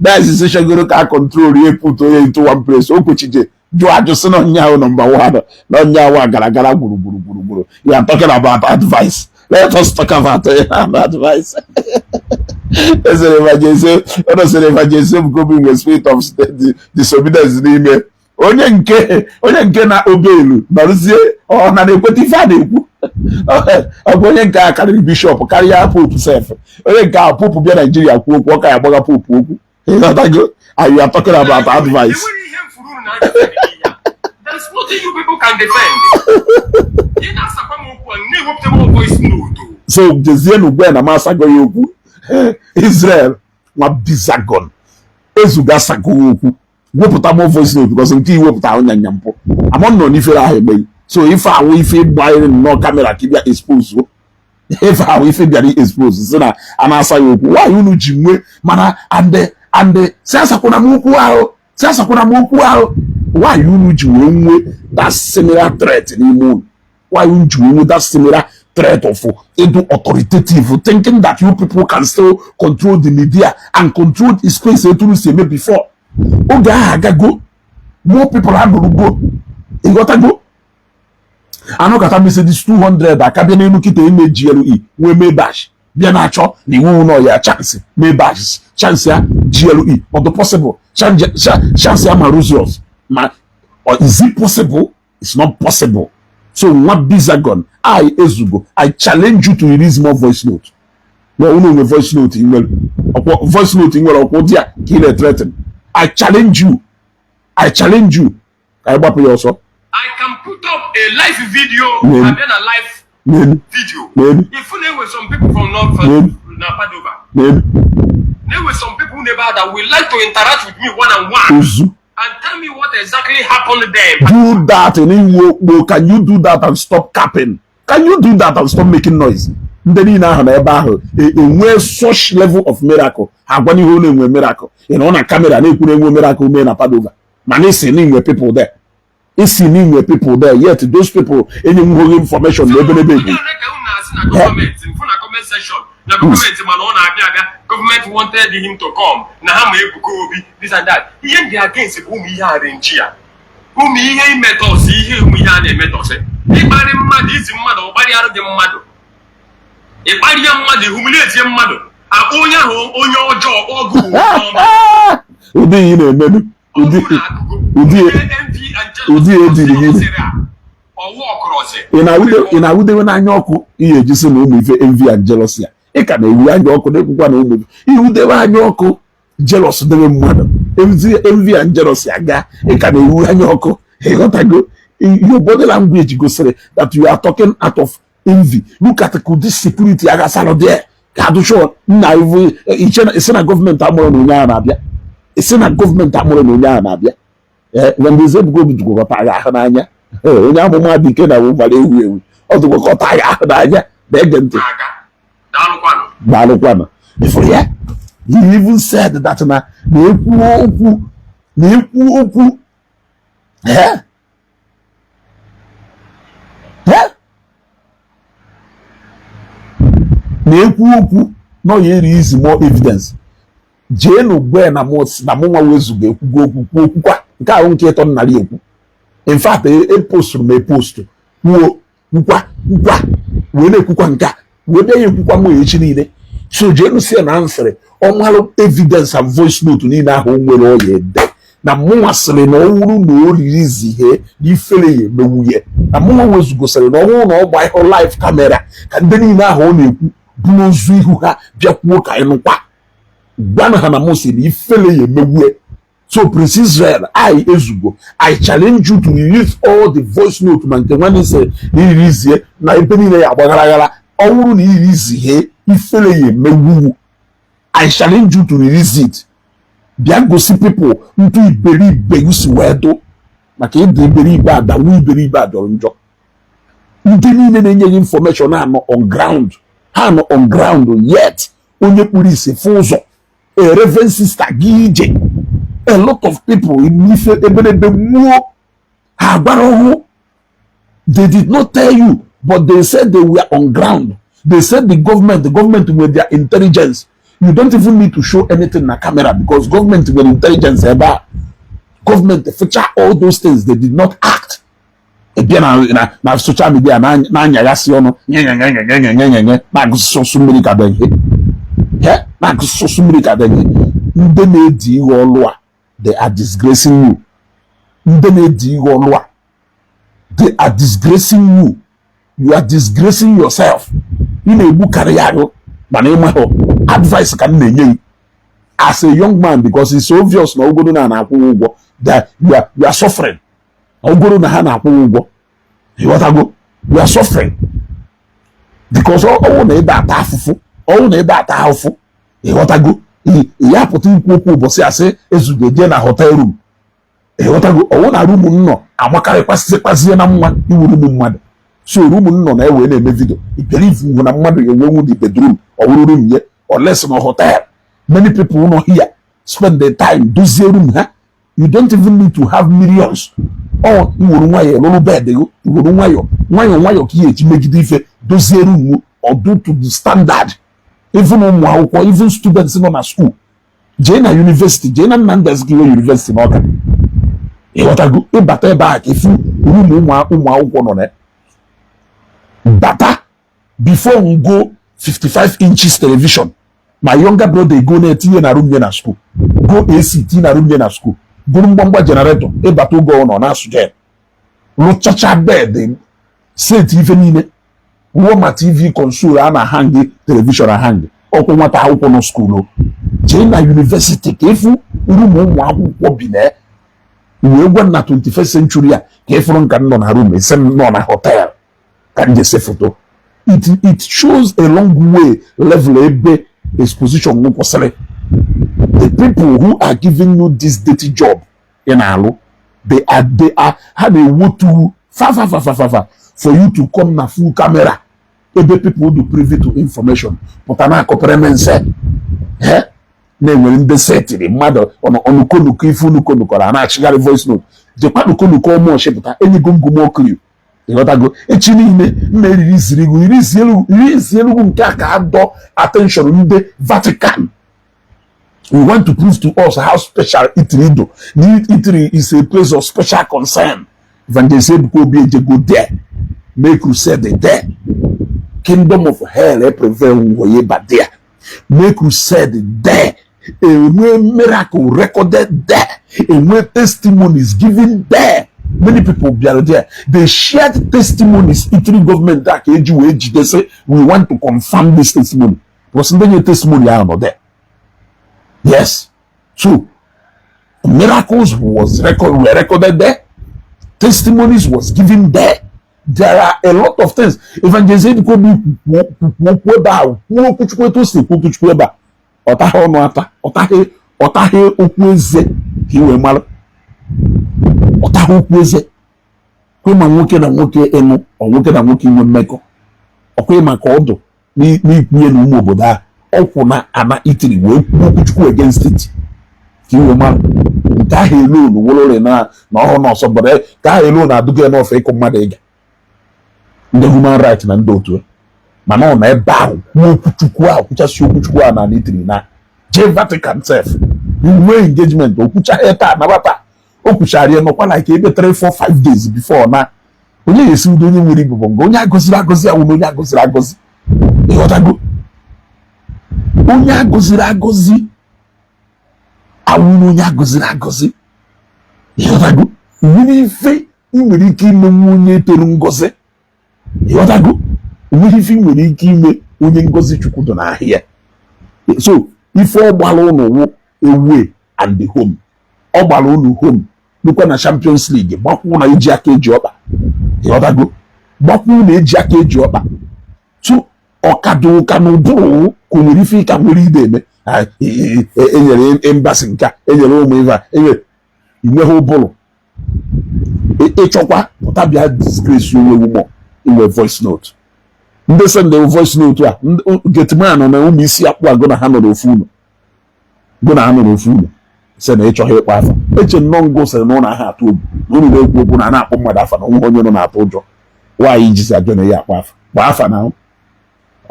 diocese chọgoro ka a control ya, put onye into one place, o kwechije jụọ ajụ, sị na onye ahụ number one, na onye ahụ gara gara gburugburu gburugburu. You are talking about advice. Let us talk about advice. Esere Evangelist, ọ nọsịrị Evangelist Ebuka Obi nwere spirit of disobedience n'ime. Onye nke na obelu nọrụzie, ọ na na-ekweta ife a na-ekwu. Ọ bụ onye nke a karịrị bishọp, karịa pope sef. Onye nke a, pope bịa Naijiria kwuo okwu, ọ ka ya gbagha pope okwu. Ịghọtago? And you are talking about advice.
Enweghị ihe m furu unu na defend ihe a. There is nothing you people can defend. Ị na-asakwa m okwu a, na-ewepụta m voice note.
So jezie ugbu a na m asago ya okwu. Israel nwa bizagon ezuga asago ya okwu, wepụta m voice note, because nke iwepụta ahụ nyanya mpụ amọ nọ n'ifere ahụ egbeghị. So ife ahụ, ife gbanyere nnọọ camera ka ị bịa expose o. Ife ahụ, ife bịara expose si na a na-asa ya okwu. Nwaanyị unu ji nwee mana and si asakwuna m okwu ahụ, si asakwuna m okwu ahụ. Nwaanyị unu ji wee nwee that similar threat n'ime unu? Why unu ji wee nwee that similar threat of ịdụ authoritative, thinking that you people can still control the media and control the space etu unu si eme before? Oge ahụ agago. More people anụrụgo. Ịghọtago? Anọkọta Mercedes 200 aka bịa n'elu kịta eme GLE nwee Maybach, bịa na-achọ na iwu ụlọ ya chance Maybach, chance ya GLE. Ọ dị possible? Chance ya ma Rolls ma or is it possible? It's not possible. So nwa bizagon, I ezugo, I challenge you to release more voice note. Na unu nwe voice note ị nwere, ọkwọ voice note ị nwere, ọkwụ dị a ka ị na-threaten. I challenge you, I challenge you ka anyị gbapụ ya ọsọ.
I can put up a live video. Abịa na live
N'elu
video.
N'elu
If there were some people from North
N'elu
na Padova,
N'elu
there were some people never that will like to interact with me one on one
ozu
and tell me what exactly happened there.
Do that in iwu okpo. Can you do that and stop capping? Can you do that and stop making noise? Ndị niile ahụ na ebe ahụ enwee such level of miracle, ha agwa n'ihe ọ na-enwe miracle. Ị nọ na camera na-ekwu na enwe miracle mee na Padova, mana isi na inwe people there, isi na inwe people there, yet those people enyenwughị information na ebe n'ebe
Onye
egwu.
ole ka unu na-asị na gọọmenti mfụ na comment section na gọọmenti, mana ọ na-abịa abịa, gọọmenti wanted him to come na ha ma Ebuka Obi, this and that. Ihe ndị against bụ ụmụ ihe arenji ya, ụmụ ihe imetọsị ihe, ụmụ ihe a na-emetọsị, ịkparị mmadụ, izi mmadụ, ọkparịarụ gị mmadụ, ịkparịa mmadụ, humiliate mmadụ, akpọ onye ahụ onye ọjọọ, ọgụ ọma.
Ụdị ihe ị na-emenu, ụdị ediri gị.
Ọwụ ọkọrọzi.
Ị na-awudewe n'anya ọkụ ihe eji sị na ụmụ ife envy and jealousy a, ị ka na-ewu anya ọkụ na-ekwukwa na ụmụ iwudewe anya ọkụ, jealous dewe mmadụ, envy and jealousy aga. Ị ka na-ewu anya ọkụ. Ịghọtago? Your body language gosiri that you are talking out of envy. Look at ụdị security agasalụ there ka adụchọ nna ivu isi na gọọmenti amụrụ na onye ahụ na-abịa, isi na gọọmenti amụrụ na onye ahụ na-abịa. Ee, Evangelist Ebuka Obi dụkwakọta gị ahụ n'anya. Ee, onye amụma dị ike na gbara ewu ewu, ọ dụkwakọta gị ahụ n'anya. Na-ege ntị.
Aga daalụkwanụ.
Daalụkwanụ. Ifuru ya, he even said that na na-ekwu okwu, na-ekwu okwu. Eh? Eh? Na-ekwu okwu na ọ ya eri izi more evidence. Jeenụ gwe na mụ na mụ nwa wezuga ekwugo okwu, kwuo okwukwa nke ahụ nke ịtọ nnarị ekwu. In fact, epostụrụ m epost, kwuo kwukwa kwukwa wee na-ekwukwa nke a, wee bịa ya ekwukwa mụ echi niile. So jeenụ sie na nsịrị ọmalụ evidence and voice note niile ahụ o nwere, ọ ya ede na mụnwa sịrị na ọ wụrụ na o riri izi ihe na ifere ya emenwuye, na mụnwa wezugosịrị na ọ wụrụ na ọ gba ịhụ live camera ka ndị niile ahụ ọ na-ekwu bụrụ ozu ihu ha bịa kwuo ka anyị nụkwa. Gwana ha na mụ sị na ifele ya emewue. So Prince Israel, I ezugo, I challenge you to release all the voice note, ma nke nwanne sị na iririzie na ebe niile ya agbaghara aghara. Ọ wụrụ na iririzie, ifele ya emewuwu. I challenge you to release it. Bịa gosi people ntụ iberibe gị si wee dụ, maka ịdị iberibe adawu. Iberibe a jọrọ njọ. Ndị niile na-enye gị information anọ on ground, ha nọ on ground. Yet onye kpuru isi fụ ụzọ, a reverend sister gị ije, a lot of people n'ife eberebe nwuo, ha gbara ọhụụ. They did not tell you, but they said they were on ground. They said the government with their intelligence, you don't even need to show anything na camera because government with intelligence ebe a, government feature all those things. They did not act. Bịa na social media na-anyaghasị ọnụ nyenyenyenyenyenyenye, na-agụsị ọsụ mmiri ka ihe, na-agụsị ọsụ mmiri ka ihe. Ndị na-edi ihe ọlụ a, they are disgracing you. Ndị na-edi ihe ọlụ a, they are disgracing you. You are disgracing yourself. Ị na-egbukarị ya arụ, mana ịmahụ. Advice ka m na-enye gị as a young man, because it's obvious na ogoro na na-akwụ ụgwọ, that you are suffering. Ogoro na ha na-akwụ ụgwọ, ịghọtago? You are suffering because ọnwụ na ebe ata afụfụ, ọnwụ na ebe ata afụfụ, ịghọtago? Ya pụta ikwu okwu ụbọchị asị ezugo jee na hotel room, ịghọtago? Ọwụ na room nnọ amakarịkwasịkwazie na mma iwu room mmadụ. So room nnọ na-ewe na-eme video iberive ugwu na mmadụ ga-enwenwu the bedroom, ọ wụrụ room ye unless na hotel. Many people nọ here spend the time dozie room ha. You don't even need to have millions. Ọ iwere nwayọ lụrụ bed gị, iwere nwayọ nwayọ nwayọ ka ihe eji megide ife dozie room or do to the standard. Even ụmụ akwụkwọ, even students nọ na school, jee na university, jee na Nnamdi Azikiwe University n'Ọka, ịghọtago? Ịbata ebe a ka ifu room ụmụ akwụkwọ nọ na bata. Before ngo 55 inches television, my younger brother go na-etinye na room ye na school, go AC tinye na room ye na school, bụrụ mgbamgba generator. Ịbata oge ọ nọ na-asụ gen, rụchacha bed, set ife niile, ruo ma TV console a na-ahangị, television ahangị. Ọkwụ nwata akwụkwọ nọ school, jee na university ka ịfụ room ụmụ akwụkwọ bi na wee gwa na 21st century a ka ịfụrụ nka m nọ na room ese m nọ na hotel ka m jese foto. It shows a long way level ebe exposition m kwụsịrị. The people who are giving you this dirty job ị na-alụ, they are ha na-ewotu fa fa fa fa fa fa for you to come na full camera ebe people do privy to information pụta na akọpere nse na-enwere ndị setịrị mmadụ ọnụkonuko ife unukonukọrọ a na-achịgharị voice note. Jekwa nukonuko ọmụọchị pụta enyego ngụmokiri, ịghọtago? Echi niile mma eriri ziri igu iri isi elugwu nke a ka adọ attention ndị Vatican. We want to prove to us how special Italy do. Italy is a place of special concern. Evangelist Ebuka Obi ejego there, make crusade there. Kingdom of hell e prevail woye ba there, make crusade there, enwe miracle recorded there, enwe testimonies given there. Many people bịara there, they shared testimonies. Italy government a ka eji wee jide sị, "We want to confirm this testimony," because ndị nye testimony ahụ nọ there. Yes, so miracles were recorded there, testimonies was given there. There are a lot of things. Evangelist Ebuka Obi kwuo okwu ebe ahụ, kwuo okwuchukwu etu o si ekwu okwuchukwu ebe a. Ọ taghị ọnụ ata, ọ taghị okwu eze ka ị wee mara. Ọ taghị okwu eze kwe ma nwoke na nwoke ịnụ ọ nwoke na nwoke inwe mmekọ ọkwa maka ọdụ n'ikwunye na ụmụ obodo ahụ ọkwụ na ana Italy wee kwuo okwuchukwu against it ka ị wee mara. Nke ahụ elu wụrụrị na na ọhụrụ na ọsọ bọrọ ka ahụ elu na-adụga n'ofe ịkụ mmadụ ịga ndị human right na ndị otu, mana ọ nọ ebe ahụ kwuo okwuchukwu ahụ, kwuchasị okwuchukwu ahụ na Italy na jee Vatican sef nwee engagement. Okwuchaghị taa nabata o kwuchara ya nọkwa like ebe 3 4 5 days before na onye ga-esi udo onye nwere ibubo nga onye agọziri agọzi awụ na onye agọziri agọzi, ịghọtago? Onye agọziri agọzi awụ na onye agọziri agọzi, ịghọtago? Nwere ife ị nwere ike imenwu onye toro ngọzi, ịghọtago? Onweghị ife ị nwere ike ime onye ngọzi Chukwu dị n'ahịa. So ife ọ gbara ụnụ wụ away and the home. Ọ gbara ụnụ home nukwa na Champions League, gbakwu na eji aka eji ọkpa, ịghọtago? Gbakwu na eji aka eji ọkpa. So ọkado ụka na ụbụrụ ka o nwere ife ịka nwere ide eme. Enyere embassy nke a, enyere ụmụ ife a, enyere inweghị ụbụrụ ịchọkwa pụta bịa disgrace onwe mọ inwe voice note. Ndị send voice note a, gateman na ụmụ isi akpụ agụ na ha nọ n'ofu ụlọ, gụ na ha nọ n'ofu ụlọ, sị na ịchọghị ịkpọ afa. Eche nnọọ ngụ sịrị na ụlọ ahụ atụ egwu na unu na-ekwu okwu na a na-akpọ mmadụ afa na onwe onye nọ na-atụ ụjọ. Nwaanyị jizi ajọ na ya akpọ afa, kpọọ afa na ọ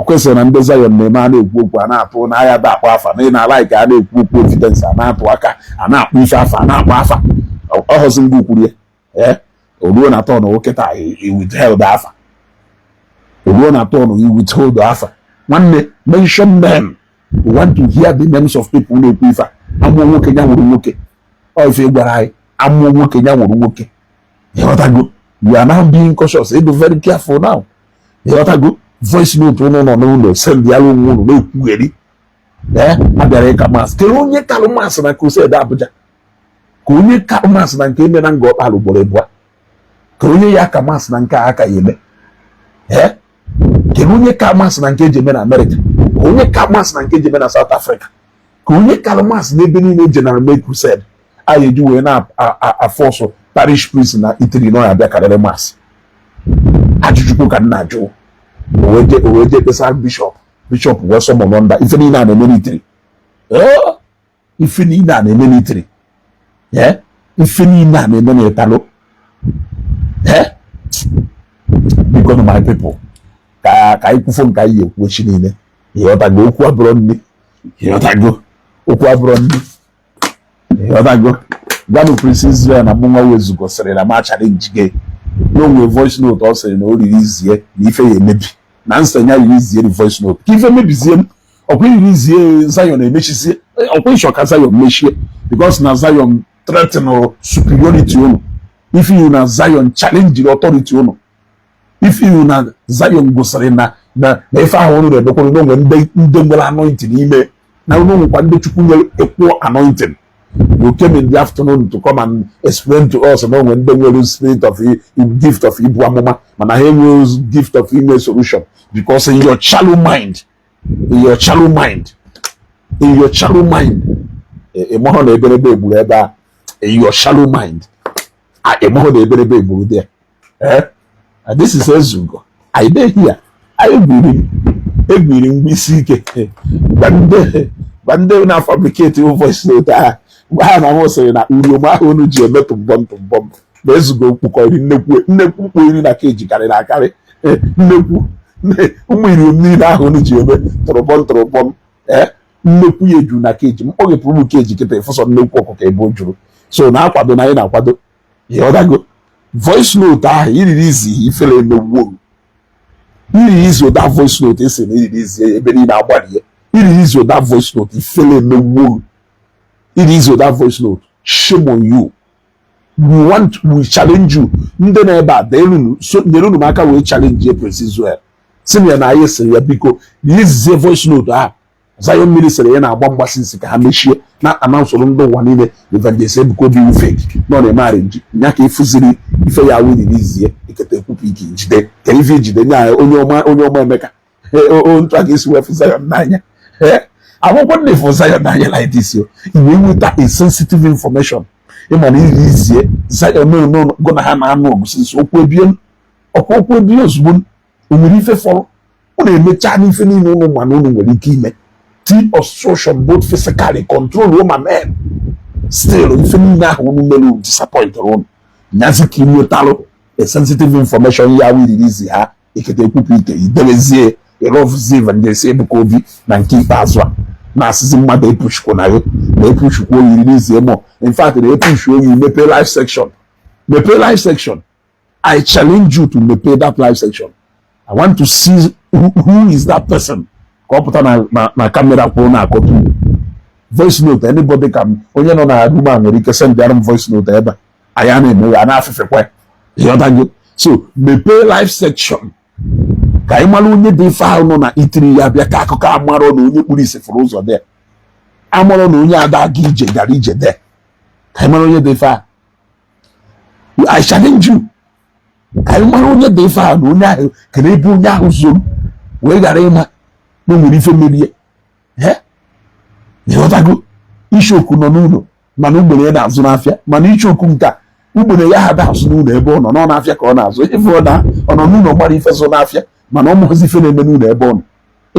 kwesịrị na ndị Zion na-eme a na-ekwu okwu a na-atụ na agha da akpọ afa na ị na-ala ka a na-ekwu okwu evidence, a na-atụ aka, a na-akpọ ife afa, a na-akpọ afa. Ọhọzi ngụ kwuru ya. Ee, o ruo na turn kịta, withheld afa. O ruo na turn, withhold afa. Nwanne, mention them. We want to hear the names of people na-ekwu ife a. Amụọ nwoke ya nwụrụ nwoke. Ọ ife gwara anyị, amụọ nwoke ya nwụrụ nwoke. Ịghọtago? You are now being cautious. Ịdụ very careful now. Ịghọtago? Voice note ụnụ nọ n'ụlọ send ya onwe ụnụ na-ekwugheri. Ee, abịara ịka mass. Kedu onye kalụ mass na crusade Abuja? Ka onye kalụ mass na nke eme na nga ọkpala ugboro abụọ? Ka onye ya aka mass na nke a aka ya eme? Ee, kedu onye ka mass na nke eji eme na Amerịka? Ka onye ka mass na nke eji eme na South Africa? Ka onye kalụ mass n'ebe niile general mee crusade a eji wee na-afọsụ parish priest na Italy nọ ya abịa karịrị mass? Ajụjụ ka m na-ajụ. O wee jee kpesa bishọp. Bishọp wee sọmọ nda ife niile a na-eme n'Italy. Ife niile a na-eme n'Italy, ife niile a na-eme n'Italo. Biko, my people, ka anyị kwufo nke anyị ekwu echi niile. Ịghọtago? Okwu abụrọ nni. Ịghọtago? Okwu abụrọ nni. Ịghọtago? Gwanụ Prince Israel na mụnwa wezugosịrị na ma challenge gị n'onwe voice note. Ọ sịrị na o riri izie na ife ya emebi na nsenya riri izie the voice note ka ife mebizie m. Ọkwa iri izie Zion emechizie, ọkwa ịchọ ka Zion mechie because na Zion threaten superiority unu. If you na Zion challenge the authority unu, if you na Zion gosiri na ife ahụ unu na-emekwuru n'onwe ndị nwere anointing n'ime na unu nwekwa ndị Chukwu nwere equal anointing. You came in the afternoon to come and explain to us na onwe ndị nwere spirit of gift of ibu amụma, mana ha enweghị gift of ime solution, because in your shallow mind, in your shallow mind, in your shallow mind, ịmahụ na eberebe egburu ebe a. In your shallow mind, ịmahụ na eberebe egburu there. Eh, and this is Ezugo. I dey here. Anyị gwiri egwiri mgbe isi ike gwa ndị na-fabricate voice note ahụ. Mgbe ha na m sịrị na uriom ahụ unu ji eme tụmbọm tụmbọm na Ezugo kpukọrọ nnekwu nnekwu mkpu iri na keji karịrị akarị. Nnekwu ụmụ iriom niile ahụ unu ji eme tụrụbọm tụrụbọm, ee, nnekwu ya ejuru na keji. Mkpọghepụrụ ụmụ keji kịta, ịfụsọ nnekwu ọkụkọ ebe o juru. So na-akwado na anyị na-akwado. Ịghọtago? Voice note ahụ iriri izi ifere emegbuo iriri izi ụda voice note esi na iriri izi ebe niile agbarie iriri izi ụda voice note ifere emegbuo iriri izi ụda voice note. Shame on you. We want, we challenge you. Ndị na-ebe a deelunu so nyere unu m aka wee challenge Prince Israel, si na ya na anyị sịrị ya biko na izizie voice note ahụ Zion Ministry ya na-agba mgbasi nsi ka ha mechie na anansụrụ ndị ụwa niile Evangelist Ebuka Obi fake nọ na-eme arrange ya ka ịfụziri ife ya wee izie ekete ekwupụ ike jide ka ife ijide nye anyị onye ọma, onye ọma Emeka ntụ a ga-esi wee fụ Zion n'anya. Akwụkwọ nna ịfụ Zion n'anya like this o iwe nweta a sensitive information ịma na iri izie Zion no gụ na ha na-anụ ọgụ sinsi okwu ebie ọkwa okwu ebie ozugbo o nwere ife fọrọ unu emechaa n'ife niile unu ma na unu nwere ike ime t obstruction, both physically control ma men still ife niile ahụ unu mere disappoint unu nyazi ka ị nwetalụ a sensitive information ya wiriri izi ha ekete ekwupụ ike idebezie ịrọvụzie Evangelist Ebuka Obi na nke ikpeazụ a na-asịzi mmadụ epushkwu na gị na epushkwu oyi n'izie mọ. In fact, na epushu oyi mepee live section, mepee live section. I challenge you to mepee that live section. I want to see who is that person ka ọ pụta na camera kwụrụ na-akọtu voice note. Anybody can, onye nọ na room a nwere ike send m voice note ebe a anyị a na-eme ya na-afịfekwa. Ịghọtago? So mepee live section ka anyị mara onye dị ife ahụ nọ na itiri ya bịa ka akụkọ amarọ na onye kpuru isi fụrụ ụzọ dị, amarọ na onye ada aga ije gara ije dị. Ka anyị mara onye dị ife ahụ. I challenge you ka anyị mara onye dị ife ahụ na onye ahụ kere ebe onye ahụ zoro wee ghara ịma na o nwere ife merie. Ịghọtago? Ichoku nọ n'ụlọ, mana ugbene ya na-azụ n'afịa. Mana ichoku nke a, ugbene ya ha da azụ n'ụlọ ebe ọ nọ nọ n'afịa ka ọ na-azụ. Ife ọ na ọ nọ n'ụlọ mara ife zụrụ n'afịa, mana ọ mụghịzi ife na-eme n'ụlọ ebe ọ nọ.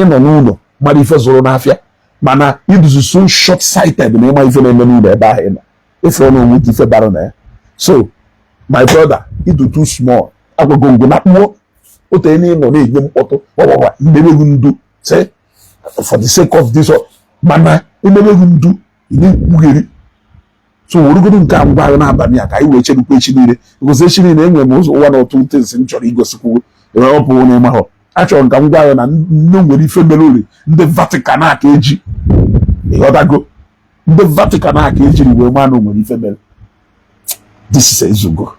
Ịnọ n'ụlọ mara ife zụrụ n'afịa, mana ịdụzi so short sighted na ịma ife na-eme n'ụlọ ebe ahụ ị nọ. Ife ọ na onwe gị ife bara na ya. So my brother, ịdụ too small. Agwago ngụ na kpuo otu enyi nọ na-enye mkpọtụ ọgbagba mmebeghu ndu, say for the sake of this, mana emebeghu ndu, ị na-ekwugheri. So werugodo nke a ngwa ahụ n'abalị a ka anyị wee cherukwa echi niile, because echi niile enwere m ụzọ ụwa na ọtụ things m chọrọ igosikwu. Ọ pụrụ na ịmahọ, achọrọ m ka m gwa ya na nne nwere ife mere uri ndị Vatican a ka eji. Ịghọtago? Ndị Vatican a ka ejiri wee maa na o nwere ife mere. This is ezugo.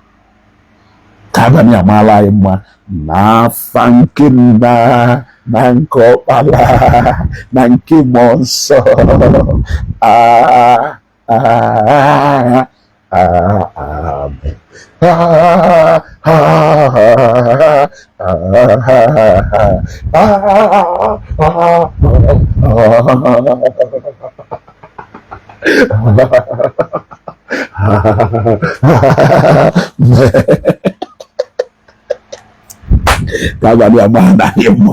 Ka abalị amaala anyị mma n'afa nke Nna na nke Ọkpara na nke Mmụọ Nsọ. Ah, ah, ah, amen. Ah, ah, ah, ah, ah, ah, ah. Ka abalị ama na anyị mma.